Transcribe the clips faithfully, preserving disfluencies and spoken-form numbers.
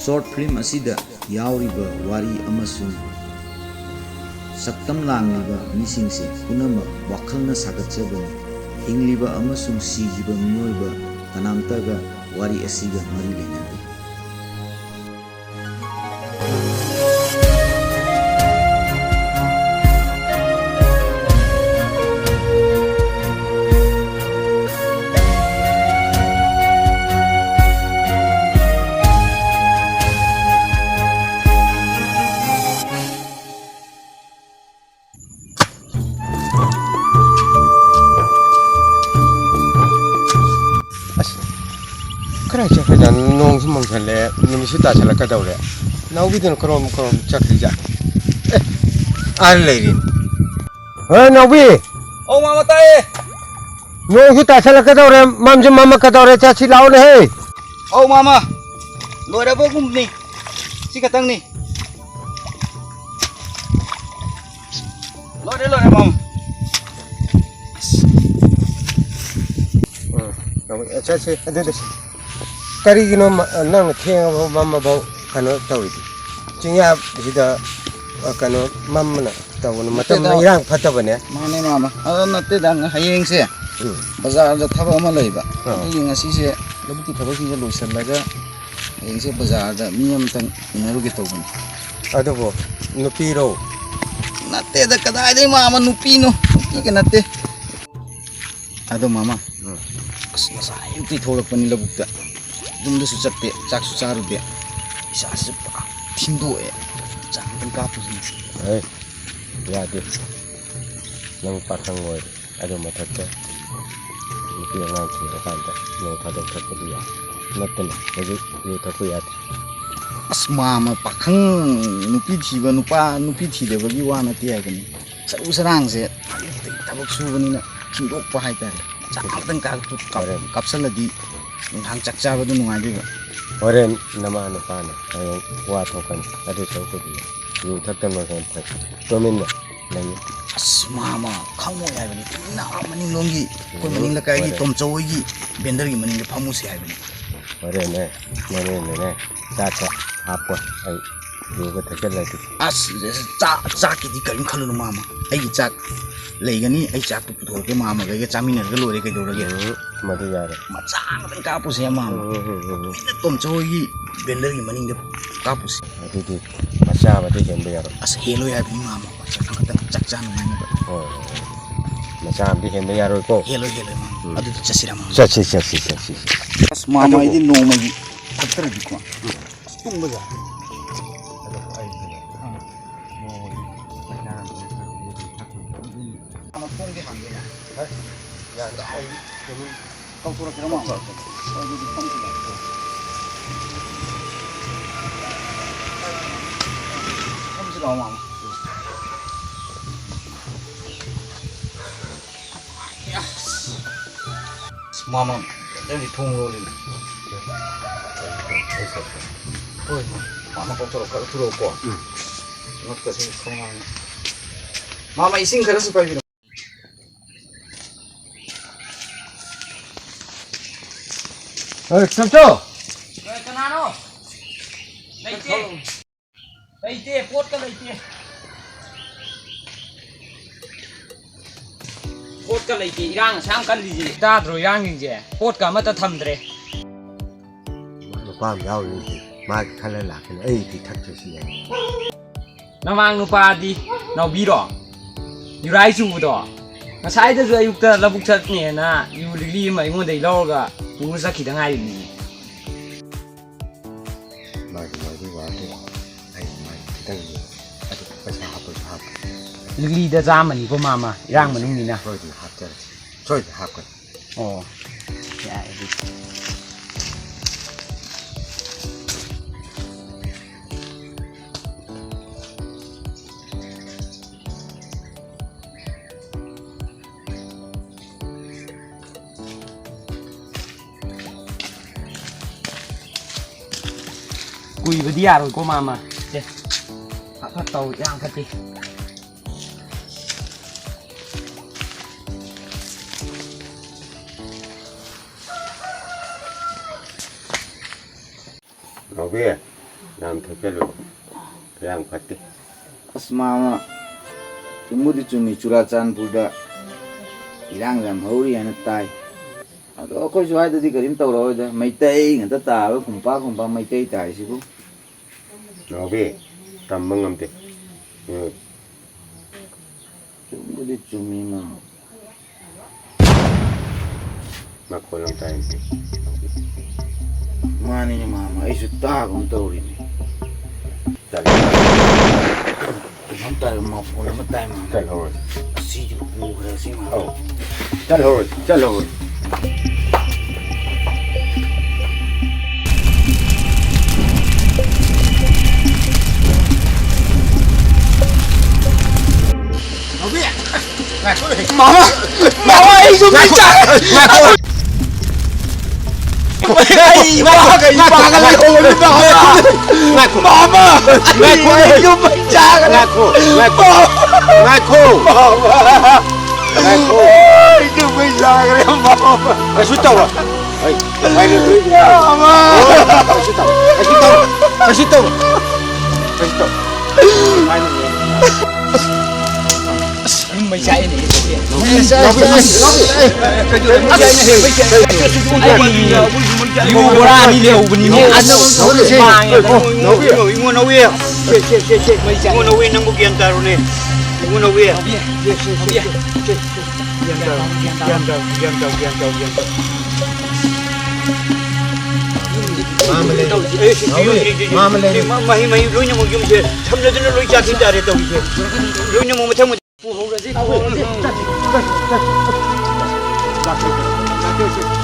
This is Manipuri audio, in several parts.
Short film ꯑꯁꯤꯗ ꯌꯥꯎꯔꯤꯕ ꯋꯥꯔꯤ ꯑꯃꯁꯨꯡ ꯁꯛꯇꯝ ꯂꯥꯡꯂꯤꯕ ꯃꯤꯁꯤꯡꯁꯦ ꯄꯨꯝꯅꯃꯛ ꯋꯥꯈꯜꯅ ꯁꯥꯒꯠꯆꯕꯅꯤ꯫ ꯍꯤꯡꯂꯤꯕ ꯑꯃꯁꯨꯡ ꯁꯤꯈꯤꯕ ꯃꯤꯑꯣꯏꯕ ꯀꯅꯥꯝꯇꯒ ꯋꯥꯔꯤ ꯑꯁꯤꯒ ꯃꯔꯤ ꯂꯩꯅꯗꯦ꯫ ꯑꯁ, ꯀꯗꯥꯏ ꯆꯠꯈ꯭ꯔꯖꯥꯠꯅꯣ? ꯅꯣꯡꯁꯨ ꯃꯪꯁꯜꯂꯛꯑꯦ, ꯅꯨꯃꯤꯠꯁꯨ ꯇꯥꯁꯜꯂꯛꯀꯗꯧꯔꯦ꯫ ꯅꯥꯎꯕꯤꯗꯨꯅ ꯀꯔꯣꯝ ꯀꯔꯣꯝ ꯆꯠꯈ꯭ꯔꯤꯖꯥꯠꯅꯣ? ꯑꯦ, ꯑꯥ ꯂꯩꯔꯤ꯫ ꯍꯦ, ꯅꯥꯎꯕꯤ! ꯑꯧ, ꯃꯥꯃ, ꯇꯥꯏꯌꯦ꯫ ꯅꯣꯡꯁꯨ ꯇꯥꯁꯜꯂꯛꯀꯗꯧꯔꯦ, ꯃꯝꯁꯨ ꯃꯝꯃꯛꯀꯗꯧꯔꯦ, ꯆꯠꯁꯤ ꯂꯥꯛꯑꯣꯅꯦꯍꯦ꯫ ꯑꯧ, ꯃꯥꯃ, ꯂꯣꯏꯔꯕꯒꯨꯝꯅꯤ꯫ ꯁꯤ ꯈꯛꯇꯪꯅꯤ꯫ ꯂꯣꯏꯔꯦ, ꯂꯣꯏꯔꯦ, ꯃꯥꯃ꯫ ꯎꯝ, ꯆꯠꯁꯤ꯫ ꯑꯗꯨꯗꯤ ꯀꯔꯤꯒꯤꯅꯣ ꯃ-, ꯅꯪꯅ ꯊꯦꯡꯉꯕ ꯃꯝꯃꯐꯥꯎ ꯀꯩꯅꯣ ꯇꯧꯔꯤꯗꯤ? ꯆꯤꯡꯌꯥꯁꯤꯗ, ꯑ, ꯀꯩꯅꯣ ꯃꯝꯕꯅ ꯇꯧꯒꯅꯨ, ꯃꯇꯝ ꯅꯠꯇꯦꯗ꯫ ꯏꯔꯥꯡ ꯐꯠꯇꯕꯅꯦ꯫ ꯃꯥꯅꯦ, ꯃꯥꯃ꯫ ꯑꯗꯣ ꯅꯠꯇꯦꯗ, ꯍꯌꯦꯡꯁꯦ ꯎꯝ꯫ ꯕꯖꯥꯔꯗ ꯊꯕꯛ ꯑꯃ ꯂꯩꯕ꯫ ꯑꯥ꯫ ꯑꯗꯨꯒꯤ ꯉꯁꯤꯁꯦ ꯂꯧꯕꯨꯛꯀꯤ ꯊꯕꯛꯁꯤꯡꯁꯦ ꯂꯣꯏꯁꯤꯜꯂꯒ ꯍꯌꯦꯡꯁꯦ ꯕꯖꯥꯔꯗ ꯃꯤ ꯑꯃꯇꯪ ꯎꯅꯔꯨꯒꯦ ꯇꯧꯕꯅꯤ꯫ ꯑꯗꯨꯕꯨ ꯅꯨꯄꯤꯔꯣ? ꯅꯠꯇꯦꯗ, ꯀꯗꯥꯏꯗꯩ ꯃꯥꯃ ꯅꯨꯄꯤꯅꯣ? ꯅꯨꯄꯤꯒ ꯅꯠꯇꯦ꯫ ꯑꯗꯣ ꯃꯥꯃ, ꯎꯝ꯫ ꯑꯁ, ꯉꯁꯥꯏ ꯑꯌꯨꯛꯇꯩ ꯊꯣꯛꯂꯛꯄꯅꯤ ꯂꯧꯕꯨꯛꯇ꯫ ꯌꯨꯝꯗꯁꯨ ꯆꯠꯇꯦ, ꯆꯥꯛꯁꯨ ꯆꯥꯔꯨꯗꯦ꯫ ꯏꯁꯥꯁꯤꯁꯨ ꯄꯨꯔꯥ ꯊꯤꯟꯗꯣꯛꯑꯦ꯫ ꯆꯥꯛ ꯑꯝꯇꯪ ꯀꯥꯞꯄꯨꯁꯤꯅꯦ꯫ ꯑꯦ, ꯌꯥꯗꯦ꯫ ꯅꯪ ꯄꯥꯈꯪ ꯑꯣꯏꯔꯦ꯫ ꯑꯗꯨ ꯃꯊꯛꯇ ꯅꯨꯄꯤ ꯑꯉꯥꯡ ꯊꯤꯔꯀꯥꯟꯗ ꯅꯣꯡ ꯐꯥꯗꯣꯛ ꯊꯛꯄꯗꯤ ꯌꯥꯏ꯫ ꯅꯠꯇꯅ ꯍꯧꯖꯤꯛ ꯌꯨ ꯊꯛꯄ ꯌꯥꯗꯦ꯫ ꯑꯁ, ꯃꯥꯃ, ꯄꯥꯈꯪ ꯅꯨꯄꯤ ꯊꯤꯕ, ꯅꯨꯄꯥ ꯅꯨꯄꯤ ꯊꯤꯗꯕꯒꯤ ꯋꯥ ꯅꯠꯇꯦ ꯍꯥꯏꯕꯅꯤ꯫ ꯆꯔꯨ ꯆꯔꯥꯡꯁꯦ ꯑꯌꯨꯛꯇꯒꯤ ꯊꯕꯛ ꯁꯨꯕꯅꯤꯅ ꯊꯤꯟꯗꯣꯛꯄ ꯍꯥꯏꯇꯥꯔꯦ꯫ ꯆꯥꯛ ꯑꯝꯇꯪ ꯀꯥꯞ-, ꯀꯥꯞ-, ꯍꯣꯔꯦꯟ꯫ ꯀꯥꯞꯁꯜꯂꯗꯤ ꯅꯨꯡꯗꯥꯡ ꯆꯥꯛ ꯆꯥꯕꯗꯣ ꯅꯨꯡꯉꯥꯏꯗꯣꯏꯕ꯫ ꯍꯣꯔꯦꯟ ꯅꯃꯥ ꯅꯄꯥꯅ ꯍꯌꯦꯡ ꯋꯥ ꯊꯣꯛꯀꯅꯤ꯫ ꯑꯗꯨ ꯁꯔꯨꯛꯄꯨꯗꯤ ꯌꯨ ꯊꯛꯇꯅ ꯍꯦꯟꯅ ꯐꯩ꯫ ꯇꯨꯃꯤꯟꯅ ꯂꯩꯌꯨ꯫ ꯑꯁ, ꯃꯥꯃ, ꯈꯪꯉꯣꯏ ꯍꯥꯏꯕꯅꯤ꯫ ꯇꯨꯃꯤꯟꯅ ꯑꯥ ꯃꯅꯤꯡꯂꯣꯝꯒꯤ ꯑꯩꯈꯣꯏ ꯎꯝ, ꯃꯅꯤꯡ ꯂꯩꯀꯥꯏꯒꯤ ꯍꯣꯔꯦꯟ꯫ ꯇꯣꯝꯆꯧ ꯍꯣꯏꯒꯤ ꯕꯦꯟꯗꯔꯒꯤ ꯃꯅꯤꯡꯗ ꯐꯝꯃꯨꯁꯦ ꯍꯥꯏꯕꯅꯤ꯫ ꯍꯣꯔꯦꯟꯅꯦ, ꯍꯣꯔꯦꯟꯅꯦ, ꯆꯥꯛꯀ ꯍꯥꯞꯄꯣ꯫ ꯑꯩ ꯌꯨꯒ ꯊꯛꯆꯜꯂꯗꯤ꯫ ꯑꯁ, ꯆꯥꯛ, ꯆꯥꯛꯀꯤꯗꯤ ꯀꯔꯤꯝ ꯈꯜꯂꯨꯅꯨ, ꯃꯥꯃ꯫ ꯑꯩꯒꯤ ꯆꯥꯛ ꯂꯩꯒꯅꯤ, ꯑꯩ ꯆꯥꯛꯇꯣ ꯄꯨꯊꯣꯔꯛꯀꯦ, ꯃꯥꯃꯒ ꯑꯩꯒ ꯆꯥꯃꯤꯟꯅꯔꯒ ꯂꯣꯏꯔꯦ, ꯀꯩꯗꯧꯔꯒꯦ? ꯎꯝ, ꯃꯗꯨ ꯌꯥꯔꯦ꯫ ꯃꯆꯥ ꯑꯃꯇꯪ ꯀꯥꯞꯄꯨꯁꯦ, ꯃꯥꯃ꯫ ꯎꯝ, ꯎꯝ, ꯎꯝ, ꯎꯝ꯫ ꯑꯩꯅ ꯇꯣꯝꯆꯧ ꯍꯣꯏꯒꯤ ꯕꯦꯟꯗꯔꯒꯤ ꯃꯅꯤꯡꯗ ꯀꯥꯞꯄꯨꯁꯦ꯫ ꯑꯗꯨꯗꯤ ꯃꯆꯥ ꯑꯃꯗꯤ ꯍꯦꯟꯕ ꯌꯥꯔꯣꯏ꯫ ꯑꯁ, ꯍꯦꯜꯂꯣꯏ ꯍꯥꯏꯕꯅꯤ, ꯃꯥꯃ꯫ ꯃꯆꯥ ꯑꯃꯇꯪ ꯆꯥꯛ ꯆꯥꯅꯕ ꯍꯥꯏꯅꯕ꯫ ꯍꯣꯏ, ꯍꯣꯏ, ꯍꯣꯏ꯫ ꯃꯆꯥ ꯑꯃꯗꯤ ꯍꯦꯟꯕ ꯌꯥꯔꯣꯏꯀꯣ꯫ ꯍꯦꯜꯂꯣꯏ, ꯍꯦꯜꯂꯣꯏ, ꯃꯥꯃ꯫ ꯎꯝ꯫ ꯑꯗꯨꯗꯤ ꯆꯠꯁꯤꯔꯥ, ꯃꯥꯃ? ꯆꯠꯁꯤ, ꯆꯠꯁꯤ, ꯆꯠꯁꯤ, ꯆꯠꯁꯤ꯫ ꯑꯁ, ꯃꯥꯃ, ꯑꯗꯨꯕꯨ ꯑꯩꯗꯤ ꯅꯣꯡꯃꯒꯤ ꯊꯛꯇ꯭ꯔꯗꯤꯀꯣ꯫ ꯎꯝ꯫ ꯑꯁ, ꯇꯨꯝꯕ ꯌꯥꯗꯦ꯫ ꯑꯗꯣ ꯑꯩ ꯍꯥꯟꯅ ꯊꯣꯡꯗꯤ ꯍꯥꯡꯒꯦꯅꯦ꯫ ꯍꯣꯏ꯫ ꯌꯥꯗ꯭ꯔꯥ? ꯑꯩ ꯀꯩꯅꯣ ꯀꯧꯊꯣꯔꯛꯀꯦꯔꯥ, ꯃꯥꯃ? ꯍꯣꯏ, ꯍꯣꯏ, ꯍꯣꯏ꯫ ꯍꯣꯏ, ꯑꯗꯨꯗꯤ ꯐꯝꯁꯤꯜꯂꯣ꯫ ꯐꯝꯁꯤꯜꯂꯣ, ꯃꯥꯃ꯫ ꯃꯥꯃ, ꯅꯪꯗꯤ ꯊꯣꯡ ꯂꯣꯜꯂꯤꯅꯦ꯫ ꯍꯣꯏ, ꯍꯣꯏ꯫ ꯃꯥꯃ ꯀꯧꯊꯣꯔꯛꯑꯣ, ꯈꯔ ꯊꯨꯔꯛꯎꯀꯣ꯫ ꯎꯝ꯫ ꯉꯛꯀꯁꯦ ꯈꯣꯡꯉꯥꯡ꯫ ꯃꯥꯃ, ꯏꯁꯤꯡ ꯈꯔꯁꯨ ꯄꯥꯏꯕꯤꯔꯣ꯫ ꯑꯦ, ꯇꯣꯝꯆꯧ! ꯑꯦ, ꯀꯅꯥꯅꯣ? ꯂꯩꯇꯦ꯫ ꯂꯩꯇꯦ, ꯄꯣꯠꯀ ꯂꯩꯇꯦ꯫ ꯄꯣꯠꯀ ꯂꯩꯇꯦ, ꯏꯔꯥꯡ ꯑꯁꯥꯝ ꯀꯜꯂꯤꯁꯦ꯫ ꯇꯥꯗ꯭ꯔꯣ ꯏꯔꯥꯡꯁꯤꯡꯁꯦ? ꯄꯣꯠꯀ ꯑꯃꯠꯇ ꯊꯝꯗ꯭ꯔꯦ꯫ ꯅꯨꯄꯥ ꯑꯃ ꯌꯥꯎꯔꯤꯁꯦ, ꯃꯥꯒꯤ ꯈꯜꯂ ꯂꯥꯛꯀꯅꯤ, ꯑꯩꯗꯤ ꯊꯛꯇ꯭ꯔꯁꯨ ꯌꯥꯏ꯫ ꯅꯃꯥꯡ ꯅꯨꯄꯥꯗꯤ ꯅꯥꯎꯕꯤꯔꯣ? ꯌꯨꯔꯥꯏ ꯆꯨꯕꯗꯣ? ꯉꯁꯥꯏꯗꯁꯨ ꯑꯌꯨꯛꯇ ꯂꯧꯕꯨꯛ ꯆꯠꯅꯦꯅ ꯌꯨ ꯂꯤꯛꯂꯤ ꯑꯃ ꯑꯩꯉꯣꯟꯗꯒꯤ ꯂꯧꯔꯒ ꯄꯨꯔ ꯆꯠꯈꯤꯗ ꯉꯥꯏꯔꯤꯕꯅꯤ꯫ ꯃꯥꯒꯤ ꯃꯥꯒꯤ ꯋꯥꯗꯣ ꯑꯩ ꯃꯥꯒꯤ ꯈꯤꯇꯪ ꯑꯗꯨ ꯄꯩꯁꯥ ꯍꯥꯞꯄꯁꯨ ꯍꯥꯞꯄ꯫ ꯂꯤꯛꯂꯤꯗ ꯆꯥꯝꯃꯅꯤꯀꯣ, ꯃꯥꯃ, ꯏꯔꯥꯡ ꯃꯅꯨꯡꯅꯤꯅ꯫ ꯁꯣꯏꯗꯅ ꯍꯥꯞꯆꯔꯛꯀꯦ꯫ ꯁꯣꯏꯗꯅ ꯍꯥꯞꯀꯅꯤ꯫ ꯑꯣ, ꯌꯥꯏ ꯑꯗꯨꯗꯤ꯫ ꯀꯨꯏꯕꯗꯤ ꯌꯥꯔꯣꯏꯀꯣ, ꯃꯥꯃ꯫ ꯁꯦ, ꯐꯠ ꯐꯠ ꯇꯧ, ꯌꯥꯝ ꯐꯠꯇꯦ꯫ ꯅꯥꯎꯕꯤ, ꯌꯥꯝ ꯊꯛꯆꯜꯂꯨ꯫ ꯍꯛꯆꯥꯡ ꯐꯠꯇꯦ꯫ ꯑꯁ, ꯃꯥꯃ, ꯆꯨꯝꯕꯨꯗꯤ ꯆꯨꯝꯃꯤ, ꯆꯨꯔꯥꯆꯥꯟꯄꯨꯔꯗ ꯏꯔꯥꯡ ꯌꯥꯝ ꯍꯧꯔꯤ ꯍꯥꯏꯅ ꯇꯥꯏ꯫ ꯑꯗꯣ ꯑꯩꯈꯣꯏ ꯁ꯭ꯋꯥꯏꯗꯗꯤ ꯀꯔꯤꯝ ꯇꯧꯔꯛꯑꯣꯏꯗ, ꯃꯩꯇꯩ ꯉꯥꯛꯇ ꯇꯥꯕ, ꯈꯨꯝꯄꯥ ꯈꯨꯝꯄꯥ ꯃꯩꯇꯩ ꯇꯥꯔꯤꯁꯤꯕꯨ꯫ ꯅꯥꯎꯕꯤ, ꯇꯝꯕ ꯉꯝꯗꯦ꯫ ꯎꯝ꯫ ꯆꯨꯝꯕꯨꯗꯤ ꯆꯨꯝꯃꯤ, ꯃꯥꯃ꯫ ꯃꯈꯣꯜ ꯑꯃ ꯇꯥꯏꯅꯦ꯫ ꯃꯥꯅꯤꯅꯦ, ꯃꯥꯃ, ꯑꯩꯁꯨ ꯇꯥꯒꯨꯝ ꯇꯧꯔꯤꯅꯦ꯫ ꯆꯠꯂꯣ꯫ ꯀꯩꯅꯣꯝ ꯇꯥꯏ, ꯃꯈꯣꯜ ꯑꯃ ꯇꯥꯏ, ꯃꯥꯃ꯫ ꯆꯠꯍꯧꯔꯁꯤ꯫ ꯑꯁꯤꯗꯤ ꯄꯨꯈ꯭ꯔꯦ, ꯁꯤ ꯃꯥꯃ꯫ ꯑꯧ꯫ ꯆꯠꯍꯧꯔꯁꯤ, ꯆꯠꯍꯧꯔꯁꯤ꯫ ꯃꯥꯃ! ꯃꯥꯃ, ꯑꯩꯁꯨ ꯃꯩ ꯆꯥꯛ-, ꯉꯥꯏꯈꯣ꯫ ꯑꯩ ꯏꯃꯥꯒ ꯏꯄꯥꯒ ꯂꯩꯍꯧꯕꯅꯤ, ꯃꯥꯃ! ꯉꯥꯏꯈꯣ꯫ ꯃꯥꯃ! ꯉꯥꯏꯈꯣ꯫ ꯑꯩꯁꯨ ꯃꯩ ꯆꯥꯛ-, ꯉꯥꯏꯈꯣ, ꯉꯥꯏꯈꯣ꯫ ꯉꯥꯏꯈꯣ꯫ ꯃꯥꯃ! ꯉꯥꯏꯈꯣ꯫ ꯑꯩꯁꯨ ꯃꯩ ꯆꯥꯛꯈ꯭ꯔꯦ, ꯃꯥꯃ! ꯀꯩꯁꯨ ꯇꯧꯔꯣꯏ꯫ ꯑꯩ, ꯃꯥꯃ! ꯀꯩꯁꯨ ꯇꯧꯔꯣꯏ꯫ ꯀꯩꯁꯨ ꯇꯧꯔꯣꯏ꯫ ꯀꯩꯁꯨ ꯇꯧꯔꯣꯏ꯫ ꯀꯩꯁꯨ ꯇꯧꯔꯣꯏ꯫ ꯑꯁ, ꯃꯩ ꯆꯥꯛꯑꯦꯅꯦ꯫ ꯌꯨ ꯕꯣꯔꯥ ꯑꯅꯤ ꯂꯩꯍꯧꯕꯅꯤꯅꯦ꯫ ꯑꯁ, ꯃꯥꯡꯉꯦ꯫ ꯏꯕꯨꯡꯉꯣ ꯅꯥꯎꯕꯤ꯫ ꯁꯦ, ꯁꯦ, ꯁꯦ, ꯁꯦ꯫ ꯃꯩ ꯆꯥꯛꯑꯦ꯫ ꯏꯕꯨꯡꯉꯣ ꯅꯥꯎꯕꯤ, ꯅꯪꯕꯨ ꯒ꯭ꯌꯥꯟ ꯇꯥꯔꯣꯅꯦ꯫ ꯏꯕꯨꯡꯉꯣ ꯅꯥꯎꯕꯤ꯫ ꯁꯦ, ꯁꯦ, ꯁꯦ, ꯁꯦ, ꯁꯦ, ꯁꯦ꯫ ꯒ꯭ꯌꯥꯟ ꯇꯥꯔꯣ, ꯒ꯭ꯌꯥꯟ ꯇꯥꯔꯣ, ꯒ꯭ꯌꯥꯟ ꯇꯥꯔꯣ, ꯒ꯭ꯌꯥꯟ ꯇꯥꯔꯣ꯫ ꯃꯥꯃ ꯂꯩ꯫ ꯑꯦ, ꯁꯤ, ꯁꯤ, ꯅꯥꯎꯕꯤ, ꯁꯤ, ꯁꯤ, ꯁꯤ, ꯃꯥꯃ ꯂꯩ꯫ ꯁꯤ, ꯃ-, ꯃꯍꯩ, ꯃꯍꯩ ꯂꯣꯏꯅꯃꯛ ꯌꯨꯝꯁꯦ ꯁꯝꯅꯗꯅ ꯂꯣꯏ ꯆꯥꯈꯤ ꯇꯥꯔꯦ ꯇꯧꯔꯤꯁꯦ꯫ ꯂꯣꯏꯅꯃꯛ ꯃꯊꯪ ꯃꯊꯪ ꯄꯨꯍꯧꯔꯁꯤ, ꯄꯨꯍꯧꯔꯁꯤ꯫ ꯆꯠꯁꯤ, ꯆꯠꯁꯤ, ꯆꯠꯁꯤ꯫ ꯂꯥꯛꯀꯦ, ꯂꯥꯛꯀꯦ, ꯂꯥꯛꯀꯦ꯫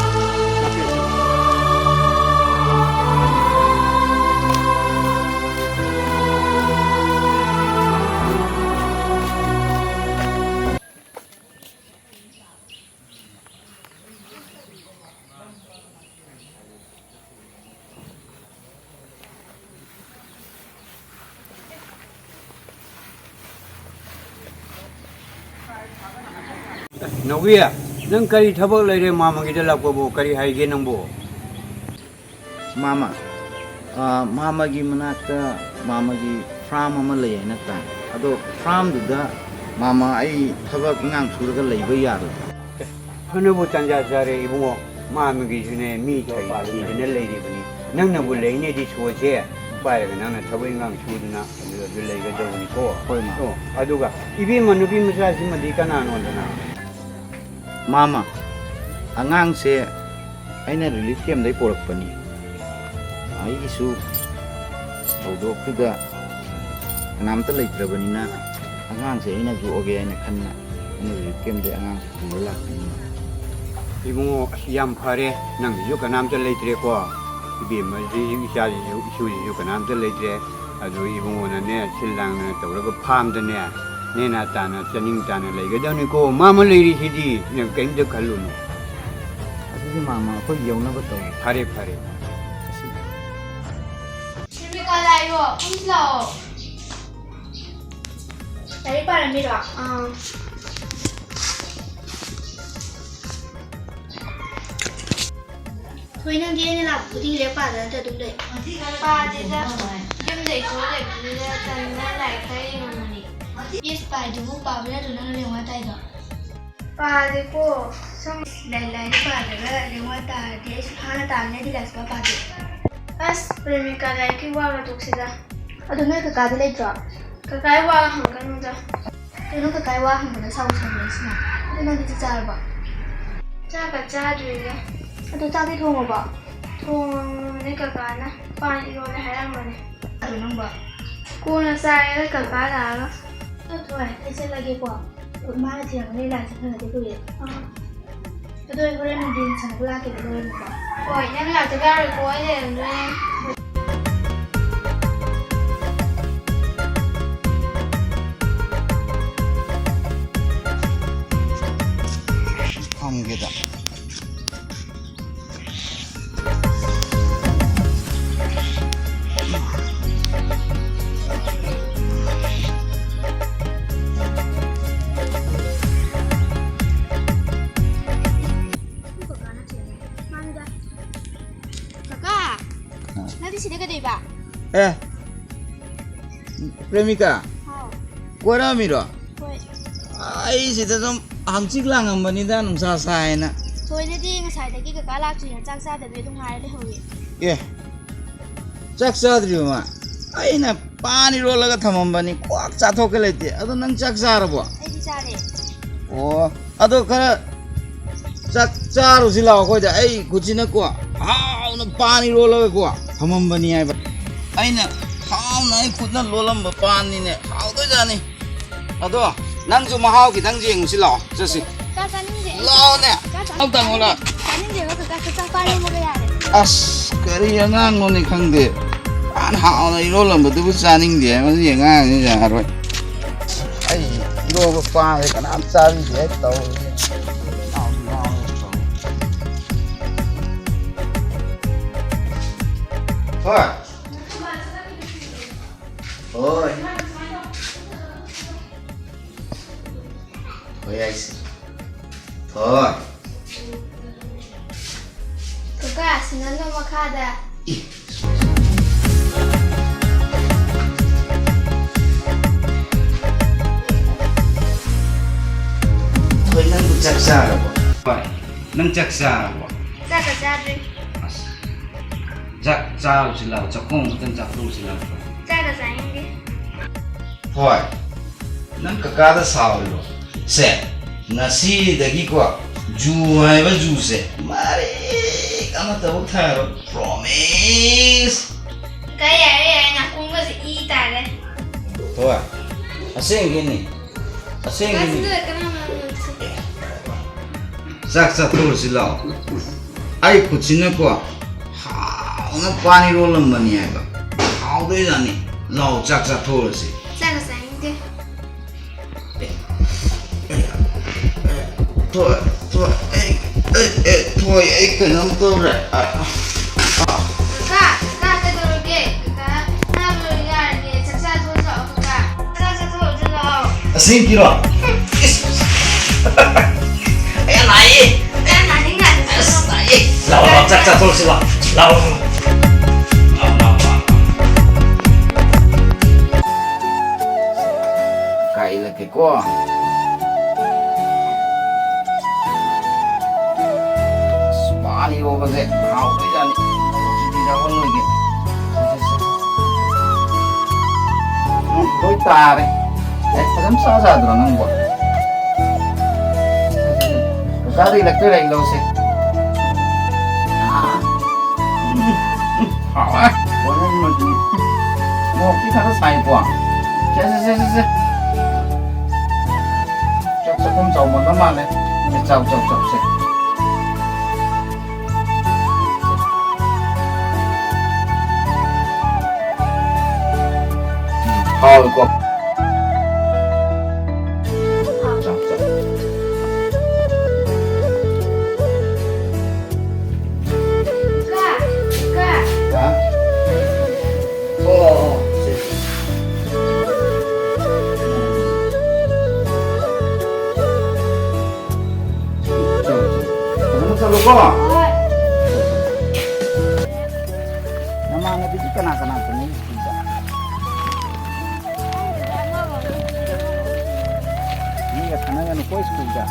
ꯅꯥꯎꯕꯤ, ꯅꯪ ꯀꯔꯤ ꯊꯕꯛ ꯂꯩꯔꯦ ꯃꯥꯃꯒꯤꯗ ꯂꯥꯛꯄꯕꯨ? ꯀꯔꯤ ꯍꯥꯏꯒꯦ ꯅꯪꯕꯨ? ꯃꯥꯃ, ꯑꯥ, ꯃꯥꯃꯒꯤ ꯃꯅꯥꯛꯇ ꯃꯥꯃꯒꯤ ꯐꯥꯔꯝ ꯑꯃ ꯂꯩ ꯍꯥꯏꯅ ꯇꯥꯏ꯫ ꯑꯗꯣ ꯐꯥꯔꯝꯗꯨꯗ ꯃꯥꯃ ꯑꯩ ꯊꯕꯛ ꯏꯪꯈꯥꯡ ꯁꯨꯔꯒ ꯂꯩꯕ ꯌꯥꯔꯣꯏꯗ꯭ꯔꯣ? ꯐꯅꯕꯨ ꯇꯟꯖꯥ ꯆꯥꯔꯦ ꯏꯕꯨꯡꯉꯣ, ꯃꯥꯃꯒꯤꯁꯨꯅꯦ ꯃꯤ ꯊꯤꯗꯅ ꯂꯩꯔꯤꯕꯅꯤ꯫ ꯅꯪꯅꯕꯨ ꯂꯩꯅꯦꯗꯤ ꯁꯣꯁꯦ ꯄꯥꯏꯔꯒ ꯅꯪꯅ ꯊꯕꯛ ꯏꯪꯈꯥꯡ ꯁꯨꯗꯅ ꯑꯗꯨ, ꯑꯗꯨ ꯂꯩꯒꯗꯧꯕꯅꯤꯀꯣ꯫ ꯍꯣꯏ, ꯃꯥ꯫ ꯑꯣ, ꯑꯗꯨꯒ ꯏꯕꯦꯝꯃ ꯅꯨꯄꯤ ꯃꯆꯥꯁꯤꯃꯗꯤ ꯀꯅꯥꯅꯣꯗꯅ? ꯃꯥꯃ, ꯑꯉꯥꯡꯁꯦ ꯑꯩꯅ ꯔꯤꯂꯤꯐ ꯀꯦꯝꯗꯩ ꯄꯣꯔꯛꯄꯅꯤ꯫ ꯑꯩꯒꯤꯁꯨ ꯊꯧꯗꯣꯛꯇꯨꯗ ꯀꯅꯥꯝꯇ ꯂꯩꯇ꯭ꯔꯕꯅꯤꯅ ꯑꯉꯥꯡꯁꯦ ꯑꯩꯅ ꯌꯣꯛꯑꯒꯦ ꯍꯥꯏꯅ ꯈꯟꯅ ꯑꯩꯅ ꯔꯤꯂꯤꯐ ꯀꯦꯝꯗꯩ ꯑꯉꯥꯡꯁꯦ ꯄꯨꯔ ꯂꯥꯛꯄꯅꯤ꯫ ꯏꯕꯨꯡꯉꯣ, ꯑꯁ, ꯌꯥꯝ ꯐꯔꯦ, ꯅꯪꯒꯤꯁꯨ ꯀꯅꯥꯝꯇ ꯂꯩꯇ꯭ꯔꯦꯀꯣ, ꯏꯕꯦꯝꯃꯁꯤ, ꯏꯆꯥꯁꯤꯁꯨ, ꯏꯁꯨꯁꯤꯁꯨ ꯀꯅꯥꯝꯇ ꯂꯩꯇ꯭ꯔꯦ꯫ ꯑꯗꯨ ꯏꯕꯨꯡꯉꯣꯅꯅꯦ, ꯁꯤꯜ ꯂꯥꯡꯗꯅ ꯇꯧꯔꯒ ꯐꯥꯝꯗꯅꯦ, ꯅꯦꯅꯥ ꯇꯥꯅ, ꯆꯥꯅꯤꯡ ꯇꯥꯅ ꯂꯩꯒꯗꯕꯅꯤꯀꯣ꯫ ꯃꯥꯃ ꯂꯩꯔꯤꯁꯤꯗꯤ, ꯅꯪ ꯀꯔꯤꯝꯇ ꯈꯜꯂꯨꯅꯨ꯫ ꯑꯗꯨꯗꯤ ꯃꯥꯃ, ꯑꯩꯈꯣꯏ ꯌꯧꯅꯕ ꯇꯧꯔꯦ꯫ ꯐꯔꯦ, ꯐꯔꯦ꯫ ꯁꯤꯜꯚꯤꯀꯥ, ꯂꯥꯛꯑꯣ, ꯀꯨꯝꯁꯤ ꯂꯥꯛꯑꯣ꯫ ꯂꯥꯏꯔꯤꯛ ꯄꯥꯔꯝꯃꯤꯔꯣ? ꯑꯥ꯫ ꯊꯣꯏ, ꯅꯪꯗꯤ ꯑꯩꯅ ꯂꯥꯛꯄ ꯈꯨꯗꯤꯡ ꯂꯥꯏꯔꯤꯛ ꯄꯥꯗꯅ ꯑꯗꯨꯝ ꯂꯩ꯫ ꯄꯥꯗꯦꯗ, ꯌꯨꯝꯗ ꯏꯇꯣꯝ ꯂꯩꯕꯗꯨꯗ ꯇꯟꯗꯅ ꯂꯥꯏꯔꯤꯛ ꯈꯔ ꯌꯦꯡꯉꯝꯕꯅꯤ꯫ ꯏꯁ, ꯄꯥꯏꯗꯨꯕꯨ ꯄꯥꯕ ꯅꯠꯇ꯭ꯔꯣ ꯅꯪꯅ ꯂꯦꯡꯋꯥ ꯇꯥꯏꯗꯣ? ꯄꯥꯗꯦꯀꯣ, ꯁꯨꯝ ꯂꯥꯏ-, ꯂꯥꯏꯔꯤꯛ ꯄꯥꯗ꯭ꯔꯒ ꯂꯦꯡꯋꯥ ꯇꯥꯔꯗꯤ ꯑꯩꯁꯨ ꯍꯥꯟꯅ ꯇꯥꯔꯅꯤ, ꯑꯩꯗꯤ ꯂꯥꯏꯔꯤꯛ ꯁꯨꯡꯄꯥ ꯄꯥꯗꯦ꯫ ꯑꯁ, ꯄ꯭ꯔꯦꯃꯤꯀꯥ, ꯂꯥꯏꯔꯤꯛꯀꯤ ꯋꯥꯒ ꯇꯣꯛꯁꯤꯗ꯫ ꯑꯗꯣ ꯅꯣꯏ ꯀꯀꯥꯗꯤ ꯂꯩꯇ꯭ꯔꯣ? ꯀꯀꯥꯒꯤ ꯋꯥꯒ ꯍꯪꯒꯅꯨꯗ꯫ ꯀꯩꯅꯣ ꯀꯀꯥꯏ ꯋꯥ ꯍꯪꯕꯗ ꯁꯥꯎ ꯁꯥꯎꯅꯩꯁꯤꯅ? ꯑꯗꯨ ꯅꯪꯗꯤ ꯆꯥꯛ ꯆꯥꯔꯕꯣ? ꯆꯥꯛꯀ ꯆꯥꯗ꯭ꯔꯤꯗ꯫ ꯑꯗꯨ ꯆꯥꯛꯇꯤ ꯊꯣꯡꯉꯕꯣ? ꯊꯣꯡꯉꯕꯅꯦ ꯀꯀꯥꯅ꯫ ꯄꯥꯟ ꯏꯔꯣꯜꯂꯦ ꯍꯥꯏꯔꯝꯕꯅꯦ꯫ ꯑꯗꯨ ꯅꯪꯕꯣ? ꯀꯣꯟꯅ ꯆꯥꯔꯦꯗ ꯀꯀꯥ ꯂꯥꯛꯑꯒ꯫ ꯑꯗꯨ ꯊꯣꯏ, ꯑꯩ ꯆꯠꯂꯒꯦꯀꯣ꯫ ꯏꯃꯥꯅ ꯊꯤꯔꯝꯒꯅꯤ, ꯂꯥꯏ ꯆꯠꯈ꯭ꯔꯒꯗꯤ ꯀꯨꯏꯔꯦ꯫ ꯑꯥ꯫ ꯑꯗꯣ ꯑꯩ ꯍꯣꯔꯦꯟ ꯅꯨꯡꯊꯤꯟ ꯁꯥꯟꯅꯕ ꯂꯥꯛꯀꯦꯕ ꯂꯣꯏꯔꯒꯀꯣ꯫ ꯍꯣꯏ, ꯅꯪ ꯂꯥꯛꯇꯕ ꯌꯥꯔꯣꯏꯀꯣ, ꯑꯩ ꯂꯩꯔꯝꯗꯣꯏꯅꯦ꯫ ꯐꯝꯒꯦꯗ꯫ ꯀꯀꯥ, ꯅꯪꯗꯤ ꯁꯤꯗ ꯀꯩꯗꯧꯕ? ꯑꯦ, ꯄ꯭ꯔꯦꯃꯤꯀꯥ, ꯍꯥꯎ꯫ ꯀꯣꯏꯔꯛꯑꯝꯃꯤꯔꯣ? ꯍꯣꯏ꯫ ꯑꯩ ꯁꯤꯗ ꯁꯨꯝ ꯍꯪꯆꯤꯠ ꯂꯥꯡꯉꯝꯕꯅꯤꯗ, ꯅꯨꯡꯁꯥ ꯁꯥꯏꯅ꯫ ꯊꯣꯏꯅꯗꯤ ꯉꯁꯥꯏꯗꯒꯤ ꯀꯀꯥ ꯂꯥꯛꯇ꯭ꯔꯤꯅ ꯆꯥꯛ ꯆꯥꯗꯕꯤ ꯑꯗꯨꯝ ꯉꯥꯏꯔ ꯂꯩꯍꯧꯋꯤ꯫ ꯑꯦ, ꯆꯥꯛ ꯆꯥꯗ꯭ꯔꯤꯕ ꯃꯥ? ꯑꯩꯅ ꯄꯥꯟ ꯏꯔꯣꯜꯂꯒ ꯊꯝꯃꯝꯕꯅꯤ, ꯀ꯭ꯋꯥꯛ ꯆꯥꯊꯣꯛꯀꯦ ꯂꯩꯇꯦ꯫ ꯑꯗꯣ ꯅꯪ ꯆꯥꯛ ꯆꯥꯔꯕꯣ? ꯑꯩꯗꯤ ꯆꯥꯔꯦ꯫ ꯑꯣ, ꯑꯗꯣ ꯈꯔ ꯆꯥꯛ ꯆꯥꯔꯨꯁꯤ ꯂꯥꯛꯑꯣ ꯑꯩꯈꯣꯏꯗ꯫ ꯑꯩ ꯈꯨꯠꯁꯤꯅꯀꯣ ꯍꯥꯎꯅ ꯄꯥꯟ ꯏꯔꯣꯜꯂꯒꯀꯣ ꯊꯝꯃꯝꯕꯅꯤ ꯍꯥꯏꯕ꯫ ꯑꯩꯅ ꯍꯥꯎꯅ ꯑꯩ ꯈꯨꯠꯅ ꯂꯣꯜꯂꯝꯕ ꯄꯥꯟꯅꯤꯅꯦ, ꯍꯥꯎꯗꯣꯏꯖꯥꯠꯅꯤ꯫ ꯑꯗꯣ ꯅꯪꯁꯨ ꯃꯍꯥꯎ ꯈꯤꯇꯪ ꯌꯦꯡꯉꯨꯁꯤ ꯂꯥꯛꯑꯣ, ꯆꯠꯁꯤ꯫ ꯀꯥ ꯆꯥꯅꯤꯡꯗꯦ ꯑꯩ꯫ ꯂꯥꯛꯑꯣꯅꯦ꯫ ꯀꯥ ꯆꯥꯅꯤꯡꯗꯦ꯫ ꯑꯝꯇꯪ ꯑꯣꯂꯥ꯫ ꯆꯥꯅꯤꯡꯗꯦꯕ ꯀꯀꯥ, ꯀꯀꯥ ꯄꯥꯟ ꯏꯔꯣꯟꯕꯒ ꯌꯥꯔꯦ꯫ ꯑꯁ, ꯀꯔꯤ ꯑꯉꯥꯡꯅꯣꯅꯦ ꯈꯪꯗꯦ꯫ ꯄꯥꯟ ꯍꯥꯎꯅ ꯏꯔꯣꯜꯂꯝꯕꯗꯨꯕꯨ ꯆꯥꯅꯤꯡꯗꯦ ꯍꯥꯏ, ꯃꯁꯤ ꯑꯉꯥꯡꯁꯤ ꯌꯥꯔꯣꯏ꯫ ꯑꯩ ꯏꯔꯣꯟꯕ ꯄꯥꯟꯁꯦ ꯀꯅꯥꯝ ꯆꯥꯕꯤꯗꯦ ꯍꯥꯏ ꯇꯧꯔꯤꯁꯦ꯫ ꯍꯣꯏ꯫ ꯍꯣꯏ꯫ ꯍꯣꯏ, ꯑꯩꯁꯦ꯫ ꯍꯣꯏ꯫ ꯀꯀꯥ, ꯁꯤꯡꯍꯜꯂꯣ ꯃꯈꯥꯗ꯫ ꯏ꯫ ꯍꯣꯏ, ꯅꯪꯕꯨ ꯆꯥꯛ ꯆꯥꯔꯕꯣ? ꯍꯣꯏ, ꯅꯪ ꯆꯥꯛ ꯆꯥꯔꯕꯣ? ꯆꯥꯛꯀ ꯆꯥꯗ꯭ꯔꯤ꯫ ꯑꯁ, ꯆꯥꯛ ꯆꯥꯔꯨꯁꯤ ꯂꯥꯎ, ꯆꯥꯛꯈꯣꯝ ꯈꯛꯇꯪ ꯆꯥꯊꯣꯛꯎꯁꯤ ꯂꯥꯎ꯫ ꯆꯥꯛꯀ ꯆꯥꯅꯤꯡꯗꯦ꯫ ꯍꯣꯏ, ꯅꯪ ꯀꯀꯥꯗ ꯁꯥꯎꯔꯤꯔꯣ? ꯁꯦ, ꯉꯁꯤꯗꯒꯤꯀꯣ ꯖꯨ ꯍꯥꯏꯕ ꯖꯨꯁꯦ ꯃꯔꯤꯛ ꯑꯃꯠꯇꯕꯨ ꯊꯥꯔꯣꯏ, promise꯫ ꯀꯀꯥ, ꯌꯥꯔꯦ, ꯌꯥꯔꯦ, ꯅꯥꯀꯣꯡꯒꯁꯦ ꯏ ꯇꯥꯔꯦ꯫ ꯍꯣꯏ, ꯑꯁꯦꯡꯒꯤꯅꯤ, ꯀꯀꯥ, ꯑꯁꯦꯡꯒꯤꯅꯤ꯫ ꯁꯤꯗ ꯀꯅꯥ ꯀꯅꯥ ꯂꯩꯒꯦ? ꯆꯥꯛ ꯆꯥꯊꯣꯛꯎꯔꯁꯤ ꯂꯥꯛꯑꯣ꯫ ꯑꯩ ꯈꯨꯠꯁꯤꯅꯀꯣ ꯍꯥꯎꯅ ꯄꯥꯟ ꯏꯔꯣꯜꯂꯝꯕꯅꯤ ꯍꯥꯏꯕ꯫ ꯍꯥꯎꯗꯣꯏꯖꯥꯠꯅꯤ꯫ ꯂꯥꯛꯑꯣ, ꯆꯥꯛ ꯆꯥꯊꯣꯛꯎꯔꯁꯤ꯫ ꯆꯥꯛꯀ ꯆꯥꯅꯤꯡꯗꯦ꯫ ꯑꯦ, ꯑꯦ, ꯑꯦ, ꯊꯣꯏ, ꯊꯣꯏ, ꯑꯩ, ꯑꯩ, ꯑꯩ, ꯊꯣꯏ, ꯑꯩ ꯀꯩꯅꯣꯝ ꯇꯧꯔꯦ꯫ ꯑ, ꯑ, ꯑ꯫ ꯀꯀꯥ, ꯀꯀꯥ, ꯀꯩꯗꯧꯔꯒꯦ? ꯀꯀꯥ, ꯆꯥꯕ ꯂꯣꯏꯔ ꯌꯥꯔꯒꯦ꯫ ꯆꯥꯛ ꯆꯥꯊꯣꯛꯑꯁꯤ ꯂꯥꯛꯑꯣ, ꯀꯀꯥ꯫ ꯆꯥꯛ ꯆꯥꯊꯣꯛꯑꯁꯤ ꯂꯥꯛꯑꯣ꯫ ꯑꯁꯦꯡꯀꯤꯔꯣ? ꯏꯁ! ꯑꯩ ꯌꯥꯝ ꯅꯥꯏꯌꯦ꯫ ꯀꯀꯥ, ꯅꯥꯅꯤꯡ ꯅꯥꯅꯤꯡ ꯑꯁ, ꯅꯥꯏꯌꯦ꯫ ꯂꯥꯛꯑꯣ, ꯂꯥꯛꯑꯣ, ꯆꯥꯛ ꯆꯥꯊꯣꯛꯑꯁꯤ ꯂꯥꯛꯑꯣ꯫ ꯂꯥꯛꯑꯣ꯫ ꯂꯥꯛꯑꯣ꯫ ꯏꯔꯣꯕꯁꯦ ꯍꯥꯎꯗꯣꯏꯖꯥꯠꯅꯤ꯫ ꯁꯤꯗꯤ ꯆꯥꯍꯜꯂꯣꯏꯒꯦ꯫ ꯁꯦ, ꯁꯦ, ꯁꯦ꯫ ꯎꯝ, ꯂꯣꯏ ꯇꯥꯔꯦ꯫ ꯑꯦ, ꯐꯖꯅ ꯆꯥꯖꯥꯗ꯭ꯔꯣ ꯅꯪꯕꯣ? ꯁꯦ, ꯁꯦ, ꯁꯦ꯫ ꯀꯀꯥꯗ ꯏꯜꯂꯛꯇꯣꯏꯔꯥ? ꯏꯜꯂꯛꯑꯣꯁꯦ꯫ ꯑꯥ꯫ ꯎꯝ, ꯎꯝ, ꯍꯥꯎꯔꯦ꯫ ꯋꯥꯔꯦꯡ ꯃꯆꯨ꯫ ꯃꯣꯔꯣꯛꯇꯤ ꯈꯔ ꯁꯥꯏꯀꯣ꯫ ꯁꯦ, ꯁꯦ, ꯁꯦ, ꯁꯦ, ꯁꯦ꯫ ꯆꯥꯛ ꯆꯥꯛꯈꯨꯝ ꯆꯥꯎꯃꯟꯕ ꯃꯥꯜꯂꯦ꯫ ꯆꯥꯎ, ꯆꯥꯎ, ꯆꯥꯎ, ꯁꯦ꯫ ꯎꯝ, ꯍꯥꯎꯋꯤꯀꯣ꯫ ꯆꯥꯎ, ꯆꯥꯎ꯫ ꯍꯥ? ꯑꯣ, ꯑꯣ, ꯑꯣ, ꯁꯦ, ꯁꯦ꯫ ꯐꯖꯅ ꯆꯠꯂꯨꯀꯣ꯫ ꯍꯣꯏ꯫ ꯅꯃꯥꯟꯅꯕꯤꯗꯤ ꯀꯅꯥ ꯀꯅꯥ ꯇꯝꯃꯤ ꯁ꯭ꯀꯨꯜꯗ? ꯃꯤꯒ ꯁꯥꯟꯅꯒꯅꯨꯀꯣ ꯁ꯭ꯀꯨꯜꯗ꯫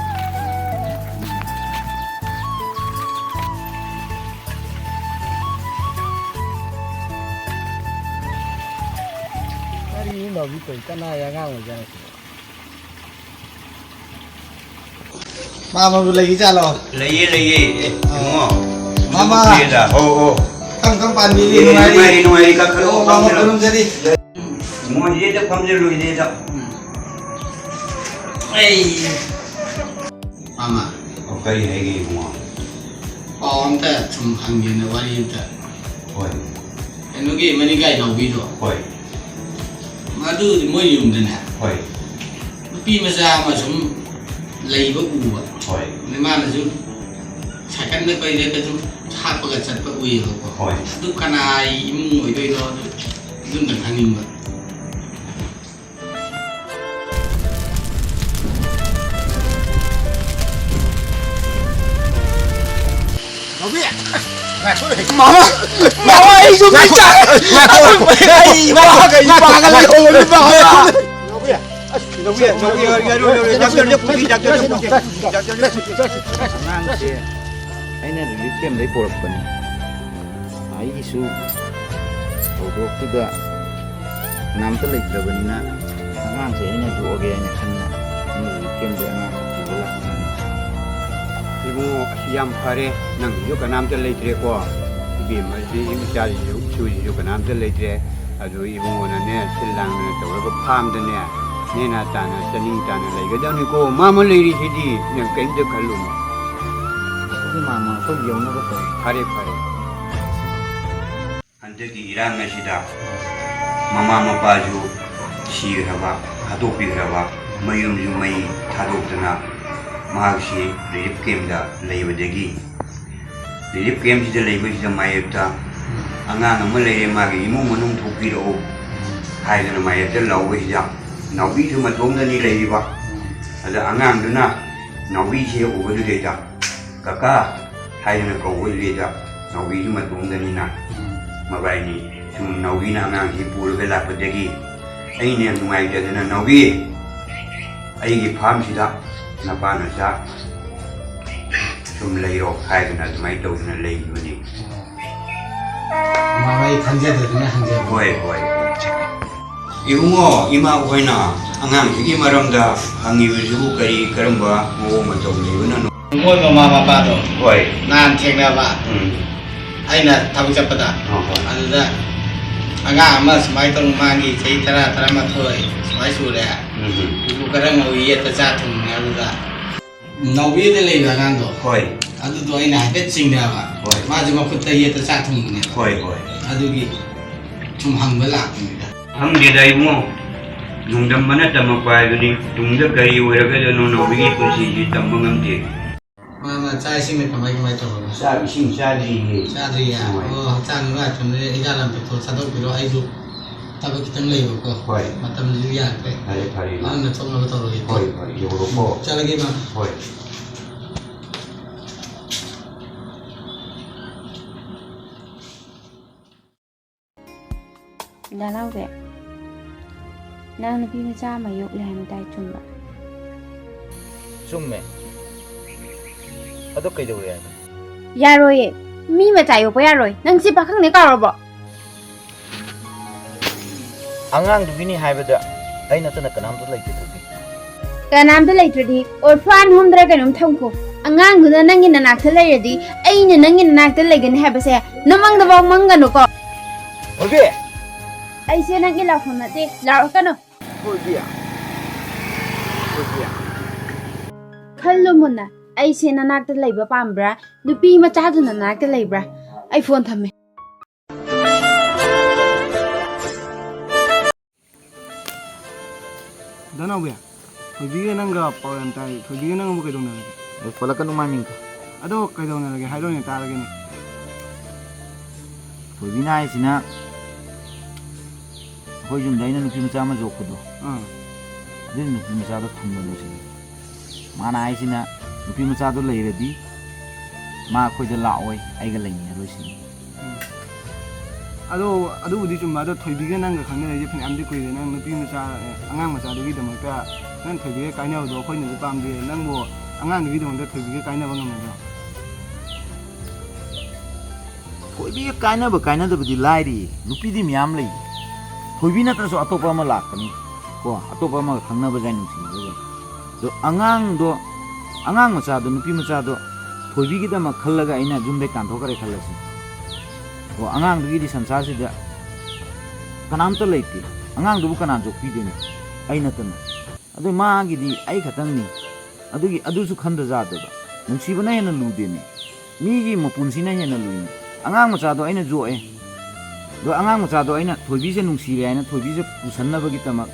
ꯀꯔꯤꯅꯣ ꯅꯥꯎꯕꯤ ꯇꯧꯔꯤ? ꯀꯅꯥꯒꯤ ꯑꯉꯥꯡ ꯑꯣꯏꯖꯥꯠꯅꯣ ꯁꯤꯕꯣ? ꯃꯥꯃꯕꯨ ꯂꯩꯈꯤꯖꯥꯠꯂꯣ? ꯂꯩꯌꯦ, ꯂꯩꯌꯦ꯫ ꯑꯦ, ꯑꯥ꯫ ꯏꯕꯨꯡꯉꯣ꯫ ꯃꯥꯃ꯫ ꯀꯨꯏꯔꯦꯗ꯫ ꯍꯣ, ꯍꯣ꯫ ꯀꯔꯝ ꯀꯔꯝ ꯄꯥꯟꯕꯤꯔꯤ? ꯑꯦ, ꯅꯨꯡꯉꯥꯏꯔꯤ? ꯅꯨꯡꯉꯥꯏꯔꯤ, ꯀꯥꯈꯠꯂꯛꯑꯣ, ꯑꯣ, ꯃꯥꯃ ꯐꯝꯖꯤꯜꯂꯣ꯫ ꯈꯨꯔꯨꯝꯖꯔꯤ꯫ ꯏꯕꯨꯡꯉꯣ, ꯁꯤꯗꯩꯗ ꯐꯝꯖꯤꯜꯂꯨ, ꯁꯤꯗꯩꯗ꯫ ꯎꯝ꯫ ꯑꯩ꯫ ꯃꯥꯃ꯫ ꯑꯣ, ꯀꯔꯤ ꯍꯥꯏꯒꯦ, ꯏꯕꯨꯡꯉꯣ? ꯄꯥꯎ ꯑꯝꯇ ꯁꯨꯝ ꯍꯪꯒꯦꯅ, ꯋꯥꯔꯤ ꯑꯝꯇ꯫ ꯍꯣꯏ꯫ ꯀꯩꯅꯣꯒꯤ ꯃꯅꯤꯡꯀꯥꯏ ꯅꯥꯎꯕꯤꯗꯣ꯫ ꯍꯣꯏ꯫ ꯃꯗꯨ ꯃꯣꯏ ꯌꯨꯝꯗꯅꯦ꯫ ꯍꯣꯏ꯫ ꯅꯨꯄꯤ ꯃꯆꯥ ꯑꯃ ꯁꯨꯝ ꯂꯩꯕ ꯎꯕ꯫ ꯍꯣꯏ꯫ ꯑꯗꯩ ꯃꯥꯅꯁꯨ ꯁꯥꯏꯀꯜꯗ ꯀꯩꯗꯒ ꯁꯨꯝ ꯍꯥꯞꯄꯒ ꯆꯠꯄ ꯎꯏꯌꯦꯕꯀꯣ꯫ ꯍꯣꯏ꯫ ꯑꯗꯨ ꯀꯅꯥꯒꯤ ꯏꯃꯨꯡ ꯑꯣꯏꯗꯣꯏꯅꯣ? ꯑꯗꯨ, ꯑꯗꯨ ꯑꯝꯇꯪ ꯈꯪꯅꯤꯡꯕ꯫ ꯃꯥꯃ! ꯃꯥꯃ, ꯑꯩꯁꯨ ꯃꯤ ꯆꯥ-, ꯑꯩ ꯏꯃꯥꯒ ꯏꯄꯥꯒ ꯂꯩꯍꯧꯕꯅꯤ, ꯃꯥꯃ! ꯑꯉꯥꯡꯁꯦ꯫ ꯑꯩꯅ ꯔꯤꯂꯤꯐ ꯀꯦꯝꯗꯩ ꯄꯣꯔꯛꯄꯅꯤ꯫ ꯑꯩꯒꯤꯁꯨ ꯊꯧꯗꯣꯛꯇꯨꯗ ꯀꯅꯥꯝꯇ ꯂꯩꯇ꯭ꯔꯕꯅꯤꯅ ꯑꯉꯥꯡꯁꯦ ꯑꯩꯅ ꯌꯣꯛꯑꯒꯦ ꯍꯥꯏꯅ ꯈꯟꯅ ꯑꯩꯅ ꯔꯤꯂꯤꯐ ꯀꯦꯝꯗꯩ ꯑꯉꯥꯡ ꯄꯨꯔ ꯂꯥꯛꯄꯅꯤ꯫ ꯏꯕꯨꯡꯉꯣ, ꯑꯁ, ꯌꯥꯝ ꯐꯔꯦ꯫ ꯅꯪꯒꯤꯁꯨ ꯀꯅꯥꯝꯇ ꯂꯩꯇ꯭ꯔꯦꯀꯣ꯫ ꯏꯕꯦꯝꯃꯁꯤ, ꯏꯆꯥꯁꯤꯁꯨ, ꯏꯁꯨꯁꯤꯁꯨ ꯀꯅꯥꯝꯇ ꯂꯩꯇ꯭ꯔꯦ꯫ ꯑꯗꯨ ꯏꯕꯨꯡꯉꯣꯅꯅꯦ, ꯁꯤꯜ ꯂꯥꯡꯗꯅ ꯇꯧꯔꯒ ꯐꯥꯝꯗꯅꯦ, ꯅꯦꯅꯥ ꯇꯥꯅ, ꯆꯥꯅꯤꯡ ꯇꯥꯅ ꯂꯩꯒꯗꯕꯅꯤꯀꯣ꯫ ꯃꯥꯃ ꯂꯩꯔꯤꯁꯤꯗꯤ ꯅꯪ ꯀꯔꯤꯝꯇ ꯈꯜꯂꯨꯅꯨ꯫ ꯑꯗꯨꯗꯤ ꯃꯥꯃ ꯑꯩꯈꯣꯏ ꯌꯧꯅꯕ ꯇꯧ꯫ ꯐꯔꯦ, ꯐꯔꯦ꯫ ꯍꯟꯗꯛꯀꯤ ꯏꯔꯥꯡ ꯑꯁꯤꯗ ꯃꯃꯥ ꯃꯄꯥꯁꯨ ꯁꯤꯈ꯭ꯔꯕ, ꯍꯥꯠꯇꯣꯛꯄꯤꯈ꯭ꯔꯕ, ꯃꯌꯨꯝꯁꯨ ꯃꯩ ꯊꯥꯗꯣꯛꯇꯅ ꯃꯍꯥꯛꯁꯤ ꯔꯤꯂꯤꯐ ꯀꯦꯝꯗ ꯂꯩꯕꯗꯒꯤ, ꯔꯤꯂꯤꯐ ꯀꯦꯝꯁꯤꯗ ꯂꯩꯕꯁꯤꯗ ꯃꯥꯌꯦꯞꯇ ꯑꯉꯥꯡ ꯑꯃ ꯂꯩꯔꯦ, ꯃꯥꯒꯤ ꯏꯃꯨꯡ ꯃꯅꯨꯡ ꯊꯣꯛꯄꯤꯔꯛꯎ ꯍꯥꯏꯗꯅ ꯃꯥꯌꯦꯞꯇ ꯂꯥꯎꯕꯁꯤꯗ ꯅꯥꯎꯕꯤꯁꯨ ꯃꯇꯣꯝꯗꯅꯤ ꯂꯩꯔꯤꯕ꯫ ꯑꯗ ꯑꯉꯥꯡꯗꯨꯅ ꯅꯥꯎꯕꯤꯁꯦ ꯎꯕꯗꯨꯗꯩꯗ "ꯀꯀꯥ" ꯍꯥꯏꯗꯅ ꯀꯧꯕꯗꯨꯗꯩꯗ ꯅꯥꯎꯕꯤꯁꯨ ꯃꯇꯣꯝꯗꯅꯤꯅ ꯃꯕꯥꯏꯅꯤ ꯁꯨꯝ ꯅꯥꯎꯕꯤꯅ ꯑꯉꯥꯡꯁꯤ ꯄꯨꯔꯒ ꯂꯥꯛꯄꯗꯒꯤ ꯑꯩꯅ ꯌꯥꯝ ꯅꯨꯡꯉꯥꯏꯇꯗꯅ "ꯅꯥꯎꯕꯤ, ꯑꯩꯒꯤ ꯐꯥꯝꯁꯤꯗ ꯅꯄꯥ ꯅꯆꯥ ꯁꯨꯝ ꯂꯩꯔꯣ" ꯍꯥꯏꯗꯅ ꯑꯗꯨꯃꯥꯏꯅ ꯇꯧꯗꯅ ꯂꯩꯈꯤꯕꯅꯤ꯫ ꯃꯃꯥ ꯑꯩ ꯈꯪꯖꯗꯗꯅ ꯍꯪꯖꯕ꯫ ꯍꯣꯏ, ꯍꯣꯏ, ꯍꯣꯏ꯫ ꯏꯕꯨꯡꯉꯣ, ꯏꯃꯥ ꯍꯣꯏꯅ ꯑꯉꯥꯡꯁꯤꯒꯤ ꯃꯔꯝꯗ ꯍꯪꯉꯤꯕꯁꯤꯕꯨ ꯀꯔꯤ ꯀꯔꯝꯕ ꯃꯑꯣꯡ ꯃꯇꯧ ꯂꯩꯕꯅꯅꯣ? ꯃꯣꯏ ꯃꯃꯥ ꯃꯄꯥꯗꯣ ꯍꯣꯏ꯫ ꯅꯍꯥꯟ ꯊꯦꯡꯅꯕ꯫ ꯎꯝ꯫ ꯑꯩꯅ ꯊꯕꯛ ꯆꯠꯄꯗ꯫ ꯑ, ꯍꯣꯏ꯫ ꯑꯗꯨꯗ ꯑꯉꯥꯡ ꯑꯃ ꯁꯨꯃꯥꯏꯅ ꯇꯧꯅ ꯃꯥꯒꯤ ꯆꯍꯤ ꯇꯔꯥ, ꯇꯔꯥꯃꯥꯊꯣꯏ ꯁꯨꯃꯥꯏꯅ ꯁꯨꯔꯦ꯫ ꯎꯝ, ꯎꯝ꯫ ꯎ ꯈꯔ ꯉꯧꯏ ꯌꯦꯠꯇ ꯆꯥ ꯊꯨꯝꯃꯦ ꯑꯗꯨꯗ꯫ ꯅꯥꯎꯕꯤꯗ ꯂꯩꯕ ꯑꯉꯥꯡꯗꯣ꯫ ꯍꯣꯏ꯫ ꯑꯗꯨꯗꯣ ꯑꯩꯅ ꯍꯥꯏꯐꯦꯠ ꯆꯤꯡꯅꯕ꯫ ꯍꯣꯏ꯫ ꯃꯥꯁꯦ ꯃꯈꯨꯠꯇ ꯌꯦꯠꯇ ꯆꯥ ꯊꯨꯝꯕꯅꯦꯕ꯫ ꯍꯣꯏ, ꯍꯣꯏ꯫ ꯑꯗꯨꯒꯤ ꯁꯨꯝ ꯍꯪꯕ ꯂꯥꯛꯄꯅꯤꯗ꯫ ꯈꯪꯗꯦꯗ ꯏꯕꯨꯡꯉꯣ, ꯅꯣꯡꯗꯝꯕꯅ ꯇꯝꯃꯛꯄ ꯍꯥꯏꯕꯅꯤ꯫ ꯇꯨꯡꯗ ꯀꯔꯤ ꯑꯣꯏꯔꯒꯗꯣꯏꯅꯣ ꯅꯥꯎꯕꯤꯒꯤ ꯄꯨꯟꯁꯤꯁꯤ ꯇꯝꯕ ꯉꯝꯗꯦ꯫ ꯃꯥ, ꯃꯥ ꯆꯥꯛ ꯏꯁꯤꯡꯅ ꯀꯃꯥꯏ, ꯀꯃꯥꯏ ꯇꯧꯔꯕ? ꯆꯥꯛ ꯏꯁꯤꯡ ꯆꯥꯗ꯭ꯔꯤꯌꯦ꯫ ꯆꯥꯗ꯭ꯔꯤꯌꯦ? ꯍꯣꯏ꯫ ꯑꯣ, ꯍꯛꯆꯥꯡ ꯅꯨꯡꯉꯥꯏꯇꯕꯅꯤꯅ ꯍꯤꯗꯥꯛ ꯂꯥꯡꯊꯛꯇꯣ ꯊꯥꯗꯣꯛꯄꯤꯔꯣ꯫ ꯑꯩꯁꯨ ꯊꯕꯛ ꯈꯤꯇꯪ ꯂꯩꯕꯀꯣ꯫ ꯍꯣꯏ꯫ ꯃꯇꯝꯁꯤꯁꯨ ꯌꯥꯗ꯭ꯔꯦ꯫ ꯐꯔꯦ, ꯐꯔꯦ, ꯏꯃꯥ꯫ ꯅꯪꯅ ꯊꯣꯛꯅꯕ ꯇꯧꯔꯒꯦꯀꯣ꯫ ꯍꯣꯏ, ꯍꯣꯏ, ꯌꯧꯔꯣꯀꯣ꯫ ꯎꯝ, ꯆꯠꯂꯒꯦ, ꯏꯃꯥ꯫ ꯍꯣꯏ꯫ ꯗꯥ ꯅꯥꯎꯕꯤ, ꯅꯪ ꯅꯨꯄꯤ ꯃꯆꯥ ꯑꯃ ꯌꯣꯛꯂꯦ ꯍꯥꯏꯅ ꯇꯥꯏ, ꯆꯨꯝꯕ꯭ꯔꯥ? ꯆꯨꯝꯃꯦ꯫ ꯑꯗꯣ ꯀꯩꯗꯧꯔꯦ ꯍꯥꯏꯅꯣ? ꯌꯥꯔꯣꯏꯌꯦ꯫ ꯃꯤ ꯃꯆꯥ ꯌꯣꯛꯄ ꯌꯥꯔꯣꯏ꯫ ꯅꯪ ꯁꯤ ꯄꯥꯈꯪꯅꯦ ꯀꯥꯎꯔꯕꯣ? ꯑꯉꯥꯡꯗꯨꯒꯤꯅꯤ ꯍꯥꯏꯕꯗ ꯑꯩ ꯅꯠꯇꯅ ꯀꯅꯥꯝꯇ ꯂꯩꯇꯦ, ꯊꯣꯏꯕꯤ꯫ ꯀꯅꯥꯝꯇ ꯂꯩꯇ꯭ꯔꯗꯤ orphan home ꯗꯔ ꯀꯩꯅꯣꯝ ꯊꯝꯈꯣ꯫ ꯑꯉꯥꯡꯗꯨꯅ ꯅꯪꯒꯤ ꯅꯅꯥꯛꯇ ꯂꯩꯔꯗꯤ ꯑꯩꯅ ꯅꯪꯒꯤ ꯅꯅꯥꯛꯇ ꯂꯩꯒꯅꯤ ꯍꯥꯏꯕꯁꯦ ꯅꯃꯪꯗꯐꯥꯎ ꯃꯪꯒꯅꯨꯀꯣ꯫ ꯊꯣꯏꯕꯤ! ꯑꯩꯁꯦ ꯅꯪꯒꯤ ꯂꯥꯛꯐꯝ ꯅꯠꯇꯦ, ꯂꯥꯛꯑꯣ ꯀꯩꯅꯣ꯫ ꯊꯣꯏꯕꯤ! ꯊꯣꯏꯕꯤ! ꯈꯜꯂꯨ ꯃꯨꯟꯅ, ꯑꯩꯁꯦ ꯅꯅꯥꯛꯇ ꯂꯩꯕ ꯄꯥꯝꯕ꯭ꯔꯥ, ꯅꯨꯄꯤ ꯃꯆꯥꯗꯨꯅ ꯅꯅꯥꯛꯇ ꯂꯩꯕ꯭ꯔꯥ? ꯑꯩ ꯐꯣꯟ ꯊꯝꯃꯦ꯫ ꯗꯥ ꯅꯥꯎꯕꯤ, ꯊꯣꯏꯕꯤꯒ ꯅꯪꯒ ꯄꯥꯎ ꯌꯥꯝ ꯇꯥꯏ꯫ ꯊꯣꯏꯕꯤꯒ ꯅꯪꯒꯕꯨ ꯀꯩꯗꯧꯅꯔꯒꯦ? ꯑꯦ, ꯄꯜꯂꯛꯀꯅꯨ ꯃꯥ ꯃꯤꯡꯗꯣ꯫ ꯑꯗꯣ ꯀꯩꯗꯧꯅꯔꯒꯦ? ꯍꯥꯏꯔꯣꯅꯦ, ꯇꯥꯔꯒꯦꯅꯦ꯫ ꯊꯣꯏꯕꯤꯅ ꯍꯥꯏꯁꯤꯅ ꯑꯩꯈꯣꯏ ꯌꯨꯝꯗ ꯑꯩꯅ ꯅꯨꯄꯤ ꯃꯆꯥ ꯑꯃ ꯌꯣꯛꯄꯗꯣ, ꯑꯥ꯫ ꯑꯗꯨꯒꯤ ꯅꯨꯄꯤ ꯃꯆꯥꯗꯣ ꯊꯝꯕꯅꯦ ꯁꯤꯅꯤ꯫ ꯃꯥꯅ ꯍꯥꯏꯁꯤꯅ ꯅꯨꯄꯤ ꯃꯆꯥꯗꯣ ꯂꯩꯔꯗꯤ ꯃꯥ ꯑꯩꯈꯣꯏꯗ ꯂꯥꯛꯑꯣꯏ, ꯑꯩꯒ ꯂꯩꯃꯤꯟꯅꯔꯣꯏ ꯁꯤꯅꯤ꯫ ꯎꯝ꯫ ꯑꯗꯣ, ꯑꯗꯨꯕꯨꯗꯤ ꯆꯨꯝꯕ꯫ ꯑꯗꯣ ꯊꯣꯏꯕꯤꯒ ꯅꯪꯒ ꯈꯪꯅꯔꯤꯁꯦ ꯐꯅꯌꯥꯝꯗꯤ ꯀꯨꯏꯔꯦ꯫ ꯅꯪ ꯅꯨꯄꯤ ꯃꯆꯥ, ꯑꯦ, ꯑꯉꯥꯡ ꯃꯆꯥꯗꯨꯒꯤꯗꯃꯛꯇ ꯅꯪ ꯊꯣꯏꯕꯤꯒ ꯀꯥꯏꯅꯕꯗꯣ ꯑꯩꯈꯣꯏꯅꯁꯨ ꯄꯥꯝꯗꯦ꯫ ꯅꯪꯕꯨ ꯑꯉꯥꯡꯗꯨꯒꯤꯗꯃꯛꯇ ꯊꯣꯏꯕꯤꯒ ꯀꯥꯏꯅꯕ ꯉꯝꯃꯗ꯭ꯔꯣ? ꯊꯣꯏꯕꯤꯒ ꯀꯥꯏꯅꯕ ꯀꯥꯏꯅꯗꯕꯗꯤ ꯂꯥꯏꯔꯤ, ꯅꯨꯄꯤꯗꯤ ꯃꯌꯥꯝ ꯂꯩ꯫ ꯊꯣꯏꯕꯤ ꯅꯠꯇ꯭ꯔꯁꯨ ꯑꯇꯣꯞꯄ ꯑꯃ ꯂꯥꯛꯀꯅꯤ ꯀꯣ, ꯑꯇꯣꯞꯄ ꯑꯃꯒ ꯈꯪꯅꯕ ꯌꯥꯏ, ꯅꯨꯡꯁꯤꯅꯕ ꯌꯥꯏ꯫ ꯑꯗꯣ ꯑꯉꯥꯡꯗꯣ, ꯑꯉꯥꯡ ꯃꯆꯥꯗꯣ, ꯅꯨꯄꯤ ꯃꯆꯥꯗꯣ ꯊꯣꯏꯕꯤꯒꯤꯗꯃꯛ ꯈꯜꯂꯒ ꯑꯩꯅ ꯌꯨꯝꯗꯩ ꯇꯥꯟꯊꯣꯛꯈ꯭ꯔꯦ ꯈꯜꯂꯁꯤ꯫ ꯑꯣ, ꯑꯉꯥꯡꯗꯨꯒꯤꯗꯤ ꯁꯪꯁꯥꯔꯁꯤꯗ ꯀꯅꯥꯝꯇ ꯂꯩꯇꯦ꯫ ꯑꯉꯥꯡꯗꯨꯕꯨ ꯀꯅꯥ ꯌꯣꯛꯄꯤꯗꯣꯏꯅꯣ? ꯑꯩ ꯅꯠꯇꯅ꯫ ꯑꯗꯨ ꯃꯥꯒꯤꯗꯤ ꯑꯩ ꯈꯛꯇꯪꯅꯤ꯫ ꯑꯗꯨꯒꯤ, ꯑꯗꯨꯁꯨ ꯈꯟꯗ ꯌꯥꯗꯕ꯫ ꯅꯨꯡꯁꯤꯕꯅ ꯍꯦꯟꯅ ꯂꯨꯗꯦꯅꯦ꯫ ꯃꯤꯒꯤ ꯃꯄꯨꯟꯁꯤꯅ ꯍꯦꯟꯅ ꯂꯨꯏꯅꯦ꯫ ꯑꯉꯥꯡ ꯃꯆꯥꯗꯣ ꯑꯩꯅ ꯌꯣꯛꯑꯦ꯫ ꯑꯗꯣ ꯑꯉꯥꯡ ꯃꯆꯥꯗꯣ ꯑꯩꯅ ꯊꯣꯏꯕꯤꯁꯦ ꯅꯨꯡꯁꯤꯔꯦ ꯍꯥꯏꯅ ꯊꯣꯏꯕꯤꯁꯦ ꯄꯨꯁꯟꯅꯕꯒꯤꯗꯃꯛ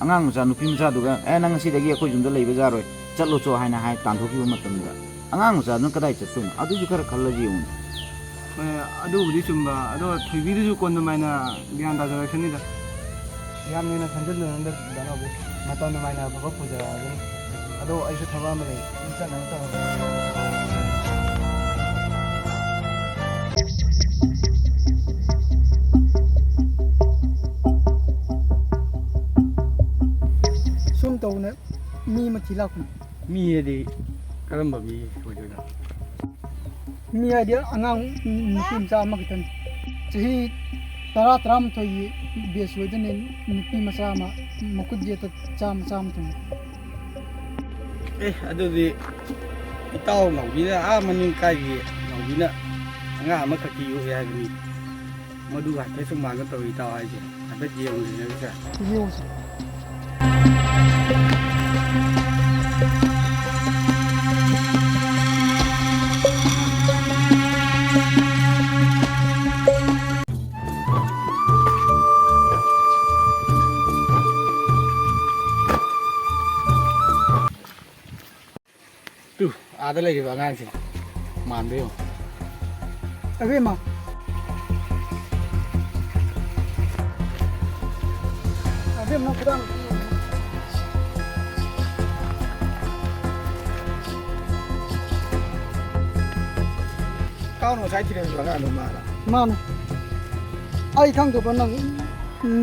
ꯑꯉꯥꯡ ꯃꯆꯥ, ꯅꯨꯄꯤ ꯃꯆꯥꯗꯨꯒ, "ꯑꯦ, ꯅꯪ ꯉꯁꯤꯗꯒꯤ ꯑꯩꯈꯣꯏ ꯌꯨꯝꯗ ꯂꯩꯕ ꯌꯥꯔꯣꯏ, ꯆꯠꯂꯣ ꯆꯣ" ꯍꯥꯏꯅ ꯍꯥꯏ ꯇꯥꯟꯊꯣꯛꯈꯤꯕ ꯃꯇꯝꯗ, ꯑꯉꯥꯡ ꯃꯆꯥꯗꯨꯅ ꯀꯗꯥꯏ ꯆꯠꯇꯣꯏꯅꯣ? ꯑꯗꯨꯁꯨ ꯈꯔ ꯈꯜꯂꯒ ꯌꯦꯡꯉꯨꯅꯦ꯫ ꯍꯣꯏ, ꯑꯗꯨꯕꯨꯗꯤ ꯆꯨꯝꯕ꯫ ꯑꯗꯣ ꯊꯣꯏꯕꯤꯗꯨꯁꯨ ꯀꯣꯟꯅ ꯃꯥꯏꯅ ꯒ꯭ꯌꯥꯟ ꯇꯥꯖꯔꯛꯁꯅꯤꯗ꯫ ꯌꯥꯝ ꯍꯦꯟꯅ ꯈꯟꯖꯤꯜꯂꯨꯅꯨꯗ, ꯗꯥ ꯅꯥꯎꯕꯤ꯫ ꯃꯇꯝ ꯅꯨꯡꯉꯥꯏꯅ ꯑꯐꯕ ꯄꯨꯖꯔꯛꯑꯒꯅꯤ꯫ ꯑꯗꯣ ꯑꯩꯁꯨ ꯊꯕꯛ ꯑꯃ ꯂꯩ꯫ ꯑꯗꯨꯝ ꯆꯠꯅꯕ ꯇꯧꯔꯒꯦ꯫ ꯁꯨꯝ ꯇꯧꯅ ꯃꯤ ꯑꯃ ꯊꯤ ꯂꯥꯛꯄꯅꯤ꯫ ꯃꯤ ꯑꯗꯤ ꯀꯔꯝꯕ ꯃꯤ ꯑꯣꯏꯗꯣꯏꯅꯣ? ꯃꯤ ꯍꯥꯏꯗꯤ ꯑꯉꯥꯡ ꯅꯨꯄꯤ ꯃꯆꯥ ꯑꯃꯈꯛꯇꯅꯤ꯫ ꯆꯍꯤ ꯇꯔꯥ, ꯇꯔꯥꯃꯥꯊꯣꯏꯒꯤ ꯕꯦꯁ ꯑꯣꯏꯗꯣꯏꯅꯦ꯫ ꯅꯨꯄꯤ ꯃꯆꯥ ꯑꯃ, ꯃꯈꯨꯠ ꯌꯦꯠꯇ ꯆꯥꯝꯃ, ꯆꯥꯝꯃ ꯊꯨꯡꯉꯤ꯫ ꯑꯦ, ꯑꯗꯨꯗꯤ ꯏꯇꯥꯎ ꯅꯥꯎꯕꯤꯅ, ꯑꯥ ꯃꯅꯤꯡ ꯀꯥꯏꯒꯤ ꯅꯥꯎꯕꯤꯅ ꯑꯉꯥꯡ ꯑꯃꯈꯛꯀꯤ ꯌꯣꯛꯑꯦ ꯍꯥꯏꯕꯅꯤ꯫ ꯃꯗꯨꯒ ꯍꯥꯏꯐꯦꯠ ꯁꯨꯝ ꯃꯥꯟꯅ ꯇꯧꯏ, ꯏꯇꯥꯎ ꯍꯥꯏꯁꯦ꯫ ꯍꯥꯏꯐꯦꯠ ꯌꯦꯡꯉꯨꯁꯤꯅꯦ, ꯅꯠꯇ꯭ꯔꯥ? ꯌꯦꯡꯉꯨꯁꯤ꯫ ꯇꯨ, ꯑꯥꯗ ꯂꯩꯔꯤꯕ ꯑꯉꯥꯡꯁꯦ ꯃꯥꯟꯕ ꯌꯦꯡꯉꯣ꯫ ꯑꯕꯦꯝꯃ꯫ ꯑꯕꯦꯝꯃ, ꯈꯨꯗꯥꯡ꯫ ꯀꯥꯎꯅ ꯉꯁꯥꯏ ꯊꯤꯔꯝꯃꯤꯕ ꯑꯉꯥꯡꯗꯣ ꯃꯥꯔ? ꯃꯥꯅꯦ꯫ ꯑꯩ ꯈꯪꯗꯕ ꯅꯪ,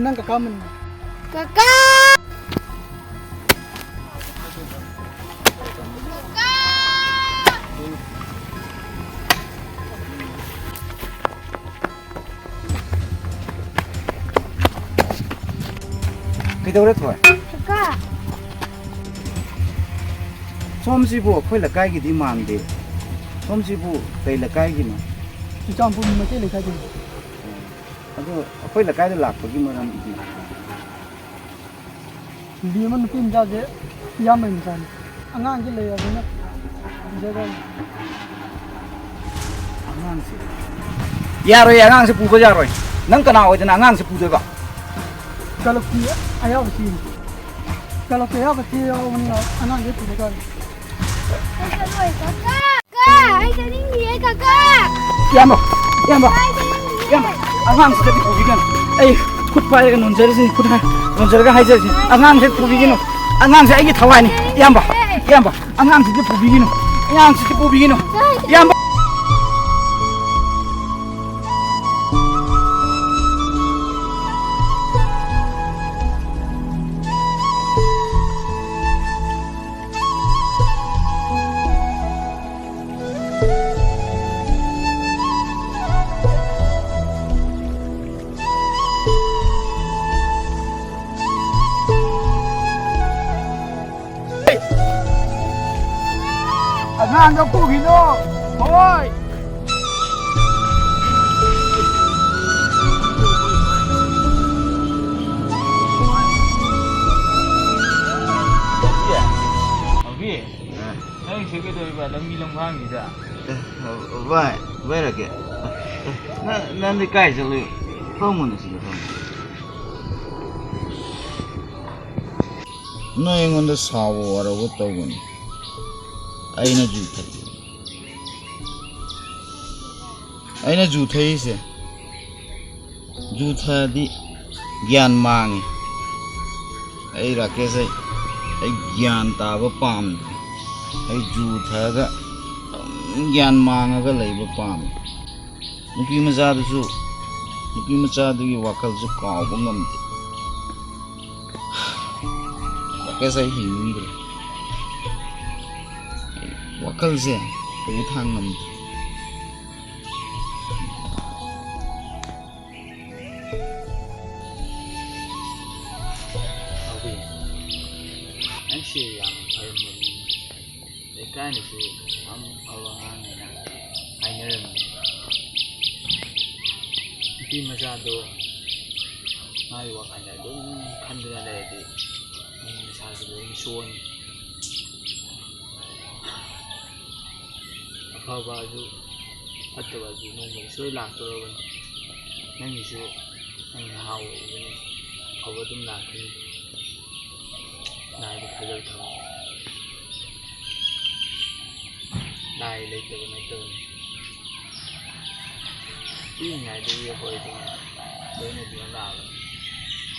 ꯅꯪ ꯀꯀꯥ ꯃꯟ꯫ ꯀꯀꯥ! ꯀꯩꯗꯧꯔꯦ ꯊꯣꯏ? ꯀꯀꯥ꯫ ꯁꯣꯝꯁꯤꯕꯨ ꯑꯩꯈꯣꯏ ꯂꯩꯀꯥꯏꯒꯤꯗꯤ ꯃꯥꯟꯗꯦ꯫ ꯁꯣꯝꯁꯤꯕꯨ ꯀꯩ ꯂꯩꯀꯥꯏꯒꯤꯅꯣ? ꯆꯨꯔꯆꯥꯟꯄꯨꯔ ꯃꯩꯇꯩ ꯂꯩꯀꯥꯏꯗꯒꯤ꯫ ꯑꯗꯣ ꯑꯩꯈꯣꯏ ꯂꯩꯀꯥꯏꯗ ꯂꯥꯛꯄꯒꯤ ꯃꯔꯝꯗꯤ? ꯅꯨꯄꯤ ꯑꯃ, ꯅꯨꯄꯤ ꯃꯆꯥꯁꯦ ꯏꯌꯥꯝꯕꯒꯤ ꯃꯆꯥꯅꯤ꯫ ꯑꯉꯥꯡꯁꯦ ꯂꯩꯔꯕꯅꯤꯅ ꯄꯨꯖꯈ꯭ꯔꯅꯤ꯫ ꯑꯉꯥꯡꯁꯦ ꯌꯥꯔꯣꯏ, ꯑꯉꯥꯡꯁꯦ ꯄꯨꯕ ꯌꯥꯔꯣꯏ꯫ ꯅꯪ ꯀꯅꯥ ꯑꯣꯏꯗꯅ ꯑꯉꯥꯡꯁꯦ ꯄꯨꯗꯣꯏꯕ? ꯀꯂꯞꯀꯤ ꯑꯌꯥꯕ ꯆꯦꯅꯤ꯫ ꯀꯂꯞꯀꯤ ꯑꯌꯥꯕ ꯆꯦ ꯌꯥꯎꯕꯅꯤꯅ ꯑꯉꯥꯡꯁꯦ ꯄꯨꯖꯈ꯭ꯔꯅꯤ꯫ ꯑꯩ ꯆꯠꯂꯣꯏ, ꯀꯀꯥ꯫ ꯀꯀꯥ, ꯑꯩ ꯆꯠꯅꯤꯡꯗꯤꯌꯦ, ꯀꯀꯥ꯫ ꯏꯌꯥꯝꯕ, ꯏꯌꯥꯝꯕ, ꯀꯀꯥ, ꯑꯩ ꯆꯠꯅꯤꯡꯗꯤꯌꯦ꯫ ꯏꯌꯥꯝꯕ, ꯑꯉꯥꯡꯁꯤꯗꯗꯤ ꯄꯨꯕꯤꯒꯅꯨ꯫ ꯑꯩ ꯈꯨꯠ ꯄꯥꯏꯔꯒ ꯅꯣꯟꯖꯔꯤꯁꯤꯅꯤ, ꯈꯨꯠ ꯍꯥꯏ-, ꯅꯣꯟꯖꯔꯒ ꯍꯥꯏꯖꯔꯤꯁꯤꯅꯤ꯫ ꯑꯉꯥꯡꯁꯦ ꯄꯨꯕꯤꯒꯅꯨ꯫ ꯑꯉꯥꯡꯁꯦ ꯑꯩꯒꯤ ꯊꯋꯥꯏꯅꯤ꯫ ꯏꯌꯥꯝꯕ, ꯏꯌꯥꯝꯕ, ꯑꯉꯥꯡꯁꯤꯗꯤ ꯄꯨꯕꯤꯒꯅꯨ꯫ ꯑꯉꯥꯡꯁꯤꯗꯤ ꯄꯨꯕꯤꯒꯅꯨ꯫ ꯏꯌꯥꯝꯕ꯫ ꯀꯥꯟꯗ ꯄꯨꯈꯤꯅꯣ꯫ ꯍꯣꯏ꯫ ꯅꯪꯁꯦ ꯀꯩꯗꯧꯔꯤꯕ ꯂꯝꯕꯤ ꯂꯝꯈꯥꯡꯁꯤꯗ? ꯑꯦ, ꯚꯥꯏ, ꯚꯥꯏ ꯔꯥꯀꯦ꯫ ꯅꯪ, ꯅꯪꯗꯤ ꯀꯥꯏ ꯆꯠꯂꯨꯏ? ꯐꯝꯃꯨꯅꯦ ꯁꯤꯗ, ꯐꯝꯃꯨ꯫ ꯅꯪ ꯑꯩꯉꯣꯟꯗ ꯁꯥꯎꯕ ꯋꯥꯔꯧꯕ ꯇꯧꯒꯅꯨ꯫ ꯑꯩꯅ ꯖꯨ ꯊꯛꯏ꯫ ꯑꯩꯅ ꯖꯨ ꯊꯛꯏꯁꯦ, ꯖꯨ ꯊꯛꯑꯗꯤ ꯒ꯭ꯌꯥꯟ ꯃꯥꯡꯉꯤ꯫ ꯑꯩ ꯔꯥꯀꯦꯁ, ꯑꯩ, ꯑꯩ ꯒ꯭ꯌꯥꯟ ꯇꯥꯕ ꯄꯥꯝꯗꯦ꯫ ꯑꯩ ꯖꯨ ꯊꯛꯑꯒ ꯑꯗꯨꯝ ꯒ꯭ꯌꯥꯟ ꯃꯥꯡꯉꯒ ꯂꯩꯕ ꯄꯥꯝꯃꯤ꯫ ꯅꯨꯄꯤ ꯃꯆꯥꯗꯨꯁꯨ, ꯅꯨꯄꯤ ꯃꯆꯥꯗꯨꯒꯤ ꯋꯥꯈꯜꯁꯨ ꯀꯥꯎꯕ ꯉꯝꯗꯦ꯫ ꯔꯥꯀꯦꯁ, ꯑꯩ ꯍꯤꯡꯅꯤꯡꯗ꯭ꯔꯦ꯫ ꯋꯥꯈꯜꯁꯦ ꯄꯨ ꯊꯥꯡ ꯉꯝꯗ꯭ꯔꯦ꯫ ꯅꯪꯁꯦ ꯌꯥꯝ ꯐꯔꯝꯕ ꯃꯤꯅꯤ꯫ ꯂꯩꯀꯥꯏꯅꯁꯨ ꯌꯥꯝ ꯐꯕ ꯑꯉꯥꯡꯅꯦꯅ ꯍꯥꯏꯅꯔꯝꯃꯤ꯫ ꯅꯨꯄꯤ ꯃꯆꯥꯗꯣ ꯃꯥꯒꯤ ꯋꯥꯈꯜꯗ ꯑꯗꯨꯝ ꯈꯟꯗꯨꯅ ꯂꯩꯔꯗꯤ ꯅꯪ ꯅꯁꯥꯁꯨ ꯂꯣꯏꯅ ꯁꯣꯛꯑꯅꯤ꯫ ꯑꯐꯕ ꯑꯗꯨ ꯐꯠꯇꯕ ꯑꯗꯨ ꯅꯣꯡꯃꯗꯤ ꯁꯣꯏ ꯂꯥꯛꯇꯧꯔꯕꯅꯤ꯫ ꯅꯪꯒꯤꯁꯨ ꯅꯪ ꯅꯍꯥ ꯑꯣꯏꯔꯤꯕꯅꯤ, ꯑꯐꯕ ꯑꯗꯨꯝ ꯂꯥꯛꯈꯤꯅꯤ꯫ ꯂꯥꯏꯗ ꯊꯥꯖꯕ ꯊꯝꯃꯨ꯫ ꯂꯥꯏ ꯂꯩꯇꯕ ꯅꯠꯇꯕꯅꯤ꯫ ꯄꯤꯛꯏꯉꯩꯗꯒꯤ ꯑꯩꯈꯣꯏ ꯑꯗꯨꯝ ꯂꯣꯏꯅꯗꯨꯅ ꯂꯥꯛꯑꯕꯅꯤ꯫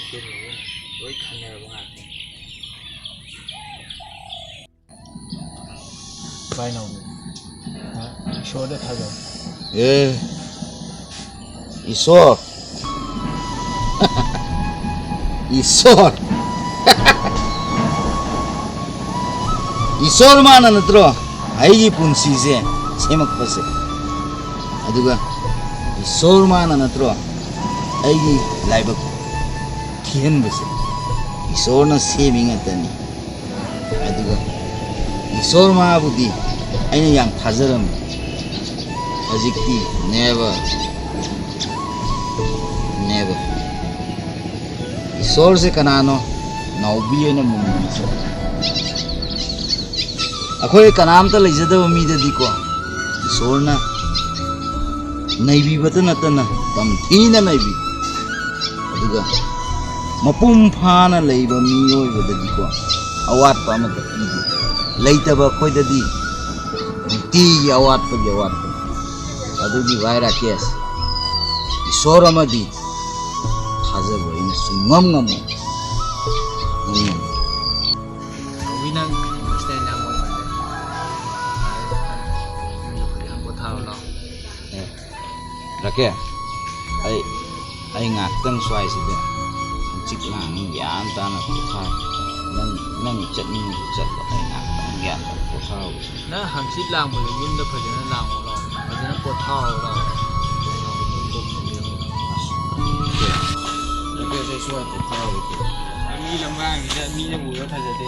ꯏꯆꯤꯟ ꯏꯅꯥꯎ ꯂꯣꯏ ꯈꯪꯅꯔꯕ ꯉꯥꯛꯇꯅꯤ꯫ ꯚꯥꯏ ꯅꯥꯎꯕꯤ, ꯏꯁꯣꯔꯗ ꯊꯥꯖꯧ꯫ ꯑꯦ, ꯏꯁꯣꯔ꯫ ꯏꯁꯣꯔ꯫ ꯏꯁꯣꯔ ꯃꯥꯅ ꯅꯠꯇ꯭ꯔꯣ ꯑꯩꯒꯤ ꯄꯨꯟꯁꯤꯁꯦ ꯁꯦꯝꯃꯛꯄꯁꯦ? ꯑꯗꯨꯒ ꯏꯁꯣꯔ ꯃꯥꯅ ꯅꯠꯇ꯭ꯔꯣ ꯑꯩꯒꯤ ꯂꯥꯏꯕꯛ ꯊꯤꯍꯟꯕꯁꯦ? ꯏꯁꯣꯔꯅ ꯁꯦꯝꯃꯤ ꯉꯥꯛꯇꯅꯤ꯫ ꯑꯗꯨꯒ ꯏꯁꯣꯔ ꯃꯥꯕꯨꯗꯤ ꯑꯩꯅ ꯌꯥꯝ ꯊꯥꯖꯔꯝꯃꯤ꯫ ꯍꯧꯖꯤꯛꯇꯤ never, never. ꯏꯁꯣꯔꯁꯦ ꯀꯅꯥꯅꯣ? ꯅꯥꯎꯕꯤ ꯑꯣꯏꯅ ꯃꯨꯟꯅ ꯆꯠꯂꯤ꯫ ꯑꯩꯈꯣꯏ ꯀꯅꯥꯝꯇ ꯂꯩꯖꯗꯕ ꯃꯤꯗꯗꯤꯀꯣ, ꯏꯁꯣꯔꯅ ꯅꯩꯕꯤꯕꯇ ꯅꯠꯇꯅ ꯇꯝꯊꯤꯅ ꯅꯩꯕꯤ꯫ ꯑꯗꯨꯒ ꯃꯄꯨꯡ ꯐꯥꯅ ꯂꯩꯕ ꯃꯤꯑꯣꯏꯕꯗꯗꯤꯀꯣ, ꯑꯋꯥꯠꯄ ꯑꯃꯠꯇ ꯄꯤꯗꯦ꯫ ꯂꯩꯇꯕ ꯑꯩꯈꯣꯏꯗꯗꯤ ꯅꯨꯡꯇꯤꯒꯤ ꯑꯋꯥꯠꯄꯒꯤ ꯑꯋꯥꯠꯄ꯫ ꯑꯗꯨꯒꯤ ꯚꯥꯏ ꯔꯥꯀꯦꯁ, ꯏꯁꯣꯔ ꯑꯃꯗꯤ ꯊꯥꯖꯕ ꯑꯩꯅ ꯁꯨꯡꯉꯝ ꯉꯝꯃꯣꯏ꯫ ꯉꯝ ꯉꯝꯃꯣꯏ꯫ ꯅꯥꯎꯕꯤ, ꯅꯪ emotional ꯌꯥꯝ ꯑꯣꯏꯃꯜꯂꯦ꯫ ꯐꯖꯅ ꯄꯣꯊꯥꯔꯣ ꯂꯥꯎ꯫ ꯑꯦ, ꯔꯥꯀꯦꯁ, ꯑꯩ, ꯑꯩ ꯉꯥꯛꯇꯪ ꯁ꯭ꯋꯥꯏꯁꯤꯗ ꯍꯪꯆꯤꯠ ꯂꯥꯡꯉ ꯒ꯭ꯌꯥꯟ ꯇꯥꯅ ꯄꯣꯊꯥ-, ꯅꯪ, ꯅꯪ ꯆꯠꯅꯤꯡꯉꯁꯨ ꯆꯠꯂꯣ, ꯑꯩ ꯉꯥꯛꯇꯪ ꯒ꯭ꯌꯥꯟ ꯇꯥꯅ ꯄꯣꯊꯥꯍꯧꯒꯦ꯫ ꯅꯪ ꯍꯪꯆꯤꯠ ꯂꯥꯡꯕꯗꯣ ꯌꯨꯝꯗ ꯐꯖꯅ ꯂꯥꯡꯉꯣ ꯂꯥꯎ, ꯐꯖꯅ ꯄꯣꯊꯥꯍꯧ ꯂꯥꯎ꯫ ꯅꯠꯇꯦ, ꯁ꯭ꯋꯥꯏ ꯄꯣꯊꯥꯍꯧꯒꯦ꯫ ꯃꯤ ꯂꯝꯒꯥꯡꯁꯤꯗ ꯃꯤꯅ ꯎꯔ ꯐꯖꯗꯦ꯫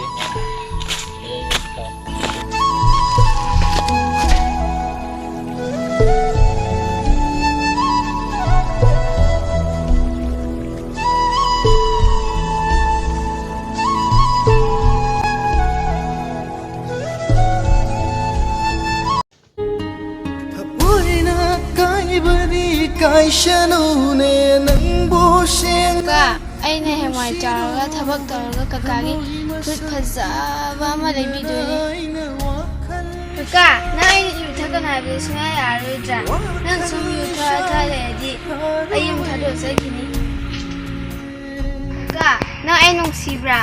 ꯊꯃꯣꯏꯅ ꯀꯥꯏꯕꯗꯤ ꯀꯥꯏꯁꯅꯨꯅꯦ ꯅꯪꯕꯨ ꯁꯦꯡꯅ꯫ ꯀꯀꯥ, ꯑꯩꯅ ꯍꯌꯦꯡꯋꯥꯏ ꯆꯥꯎꯔꯒ ꯊꯕꯛ ꯇꯧꯔꯒ ꯀꯀꯥꯒꯤ ꯐꯨꯔꯤꯠ ꯐꯖꯕ ꯑꯃ ꯂꯩꯕꯤꯗꯣꯏꯅꯦ꯫ ꯀꯀꯥ, ꯅꯪ ꯑꯩ ꯌꯨ ꯊꯛꯀꯅꯨ ꯍꯥꯏꯕꯗꯤ ꯁꯨꯡꯌꯥ ꯌꯥꯔꯔꯣꯏꯗ꯭ꯔꯥ? ꯅꯪ ꯁꯨꯝ ꯌꯨ ꯊꯛꯑ ꯊꯛꯑ ꯂꯩꯔꯗꯤ ꯑꯩ ꯌꯨꯝ ꯊꯥꯗꯣꯛꯑ ꯆꯠꯈꯤꯅꯤ꯫ ꯀꯀꯥ, ꯅꯪ ꯑꯩ ꯅꯨꯡꯁꯤꯕ꯭ꯔꯥ?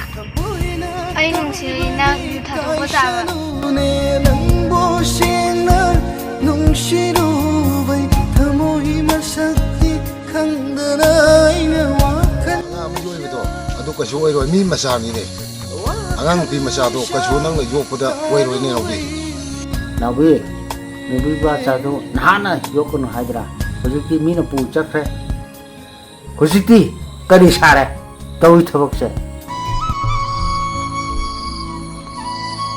ꯑꯩ ꯅꯨꯡꯁꯤꯔꯗꯤ ꯅꯪ ꯌꯨ ꯊꯥꯗꯣꯛꯄ ꯇꯥꯕ꯫ ꯅꯪꯕꯨ ꯁꯦꯡꯅ ꯅꯨꯡꯁꯤꯔꯨꯕꯩ ꯊꯃꯣꯏ ꯃꯁꯛꯇꯤ ꯈꯪꯗꯅ ꯑꯩꯅ ꯋꯥꯈꯜ ꯑꯉꯥꯡ ꯑꯃ ꯌꯣꯛꯏꯕꯗꯣ ꯑꯗꯨ ꯀꯩꯁꯨ ꯑꯣꯏꯔꯣꯏ, ꯃꯤ ꯃꯆꯥꯅꯤꯅꯦ꯫ ꯑꯉꯥꯡ ꯅꯨꯄꯤ ꯃꯆꯥꯗꯣ ꯀꯩꯁꯨ ꯅꯪꯅ ꯌꯣꯛꯄꯗ ꯑꯣꯏꯔꯣꯏꯅꯦ ꯅꯥꯎꯕꯤ꯫ ꯅꯥꯎꯕꯤ, ꯅꯨꯄꯤ ꯃꯆꯥꯗꯣ ꯅꯍꯥꯟꯅ ꯌꯣꯛꯀꯅꯨ ꯍꯥꯏꯗ꯭ꯔꯥ? ꯍꯧꯖꯤꯛꯇꯤ ꯃꯤꯅ ꯄꯨ ꯆꯠꯈ꯭ꯔꯦ꯫ ꯍꯧꯖꯤꯛꯇꯤ ꯀꯔꯤ ꯁꯥꯔꯦ ꯇꯧꯔꯤ ꯊꯕꯛꯁꯦ?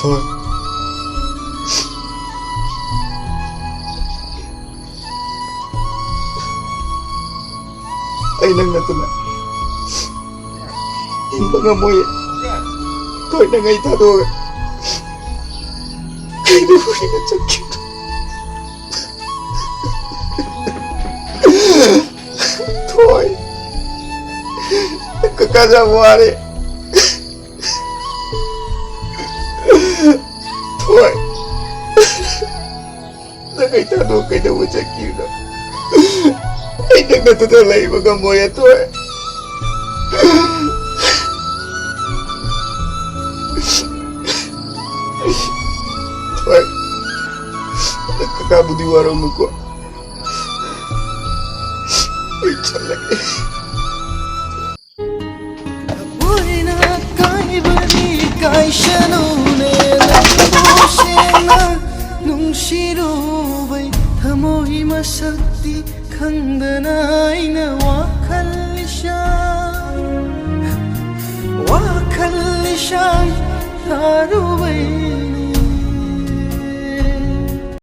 ꯊꯣꯏ, ꯑꯩ ꯅꯪ ꯅꯠꯇꯅ ꯍꯤꯡꯕ ꯉꯝꯃꯣꯏ꯫ ꯊꯣꯏ, ꯅꯪ ꯑꯩ ꯊꯥꯗꯣꯛꯑꯒ ꯀꯩꯗꯧꯕꯒꯤꯅꯣ ꯆꯠꯈꯤꯕꯗꯣ? ꯊꯣꯏ, ꯀꯀꯥ ꯌꯥꯝ ꯋꯥꯔꯦ꯫ ꯊꯣꯏ, ꯅꯪ ꯑꯩ ꯊꯥꯗꯣꯛ ꯀꯩꯗꯧꯕ ꯆꯠꯈꯤꯕꯅꯣ? ꯑꯩ ꯅꯪ ꯅꯠꯇꯅ ꯂꯩꯕ ꯉꯝꯃꯣꯏ, ꯊꯣꯏ꯫ ꯊꯣꯏ, ꯅꯪ ꯀꯀꯥꯕꯨꯗꯤ ꯋꯥꯔꯧꯅꯨꯀꯣ꯫ ꯑꯩ ꯆꯠꯂꯒꯦ꯫ ꯊꯃꯣꯏꯅ ꯀꯥꯏꯕꯅꯤ, ꯀꯥꯏꯁꯅꯨꯅꯦ ꯅꯪꯕꯨ ꯁꯦꯡꯅ ꯅꯨꯡꯁꯤꯔꯨꯕꯩ ꯊꯃꯣꯏ ꯃꯁꯛꯇꯤ ꯈꯪꯗꯅ ꯑꯩꯅ ꯋꯥꯈꯜ ꯏꯁꯥ, ꯋꯥꯈꯜ ꯏꯁꯥ ꯊꯥꯔꯨ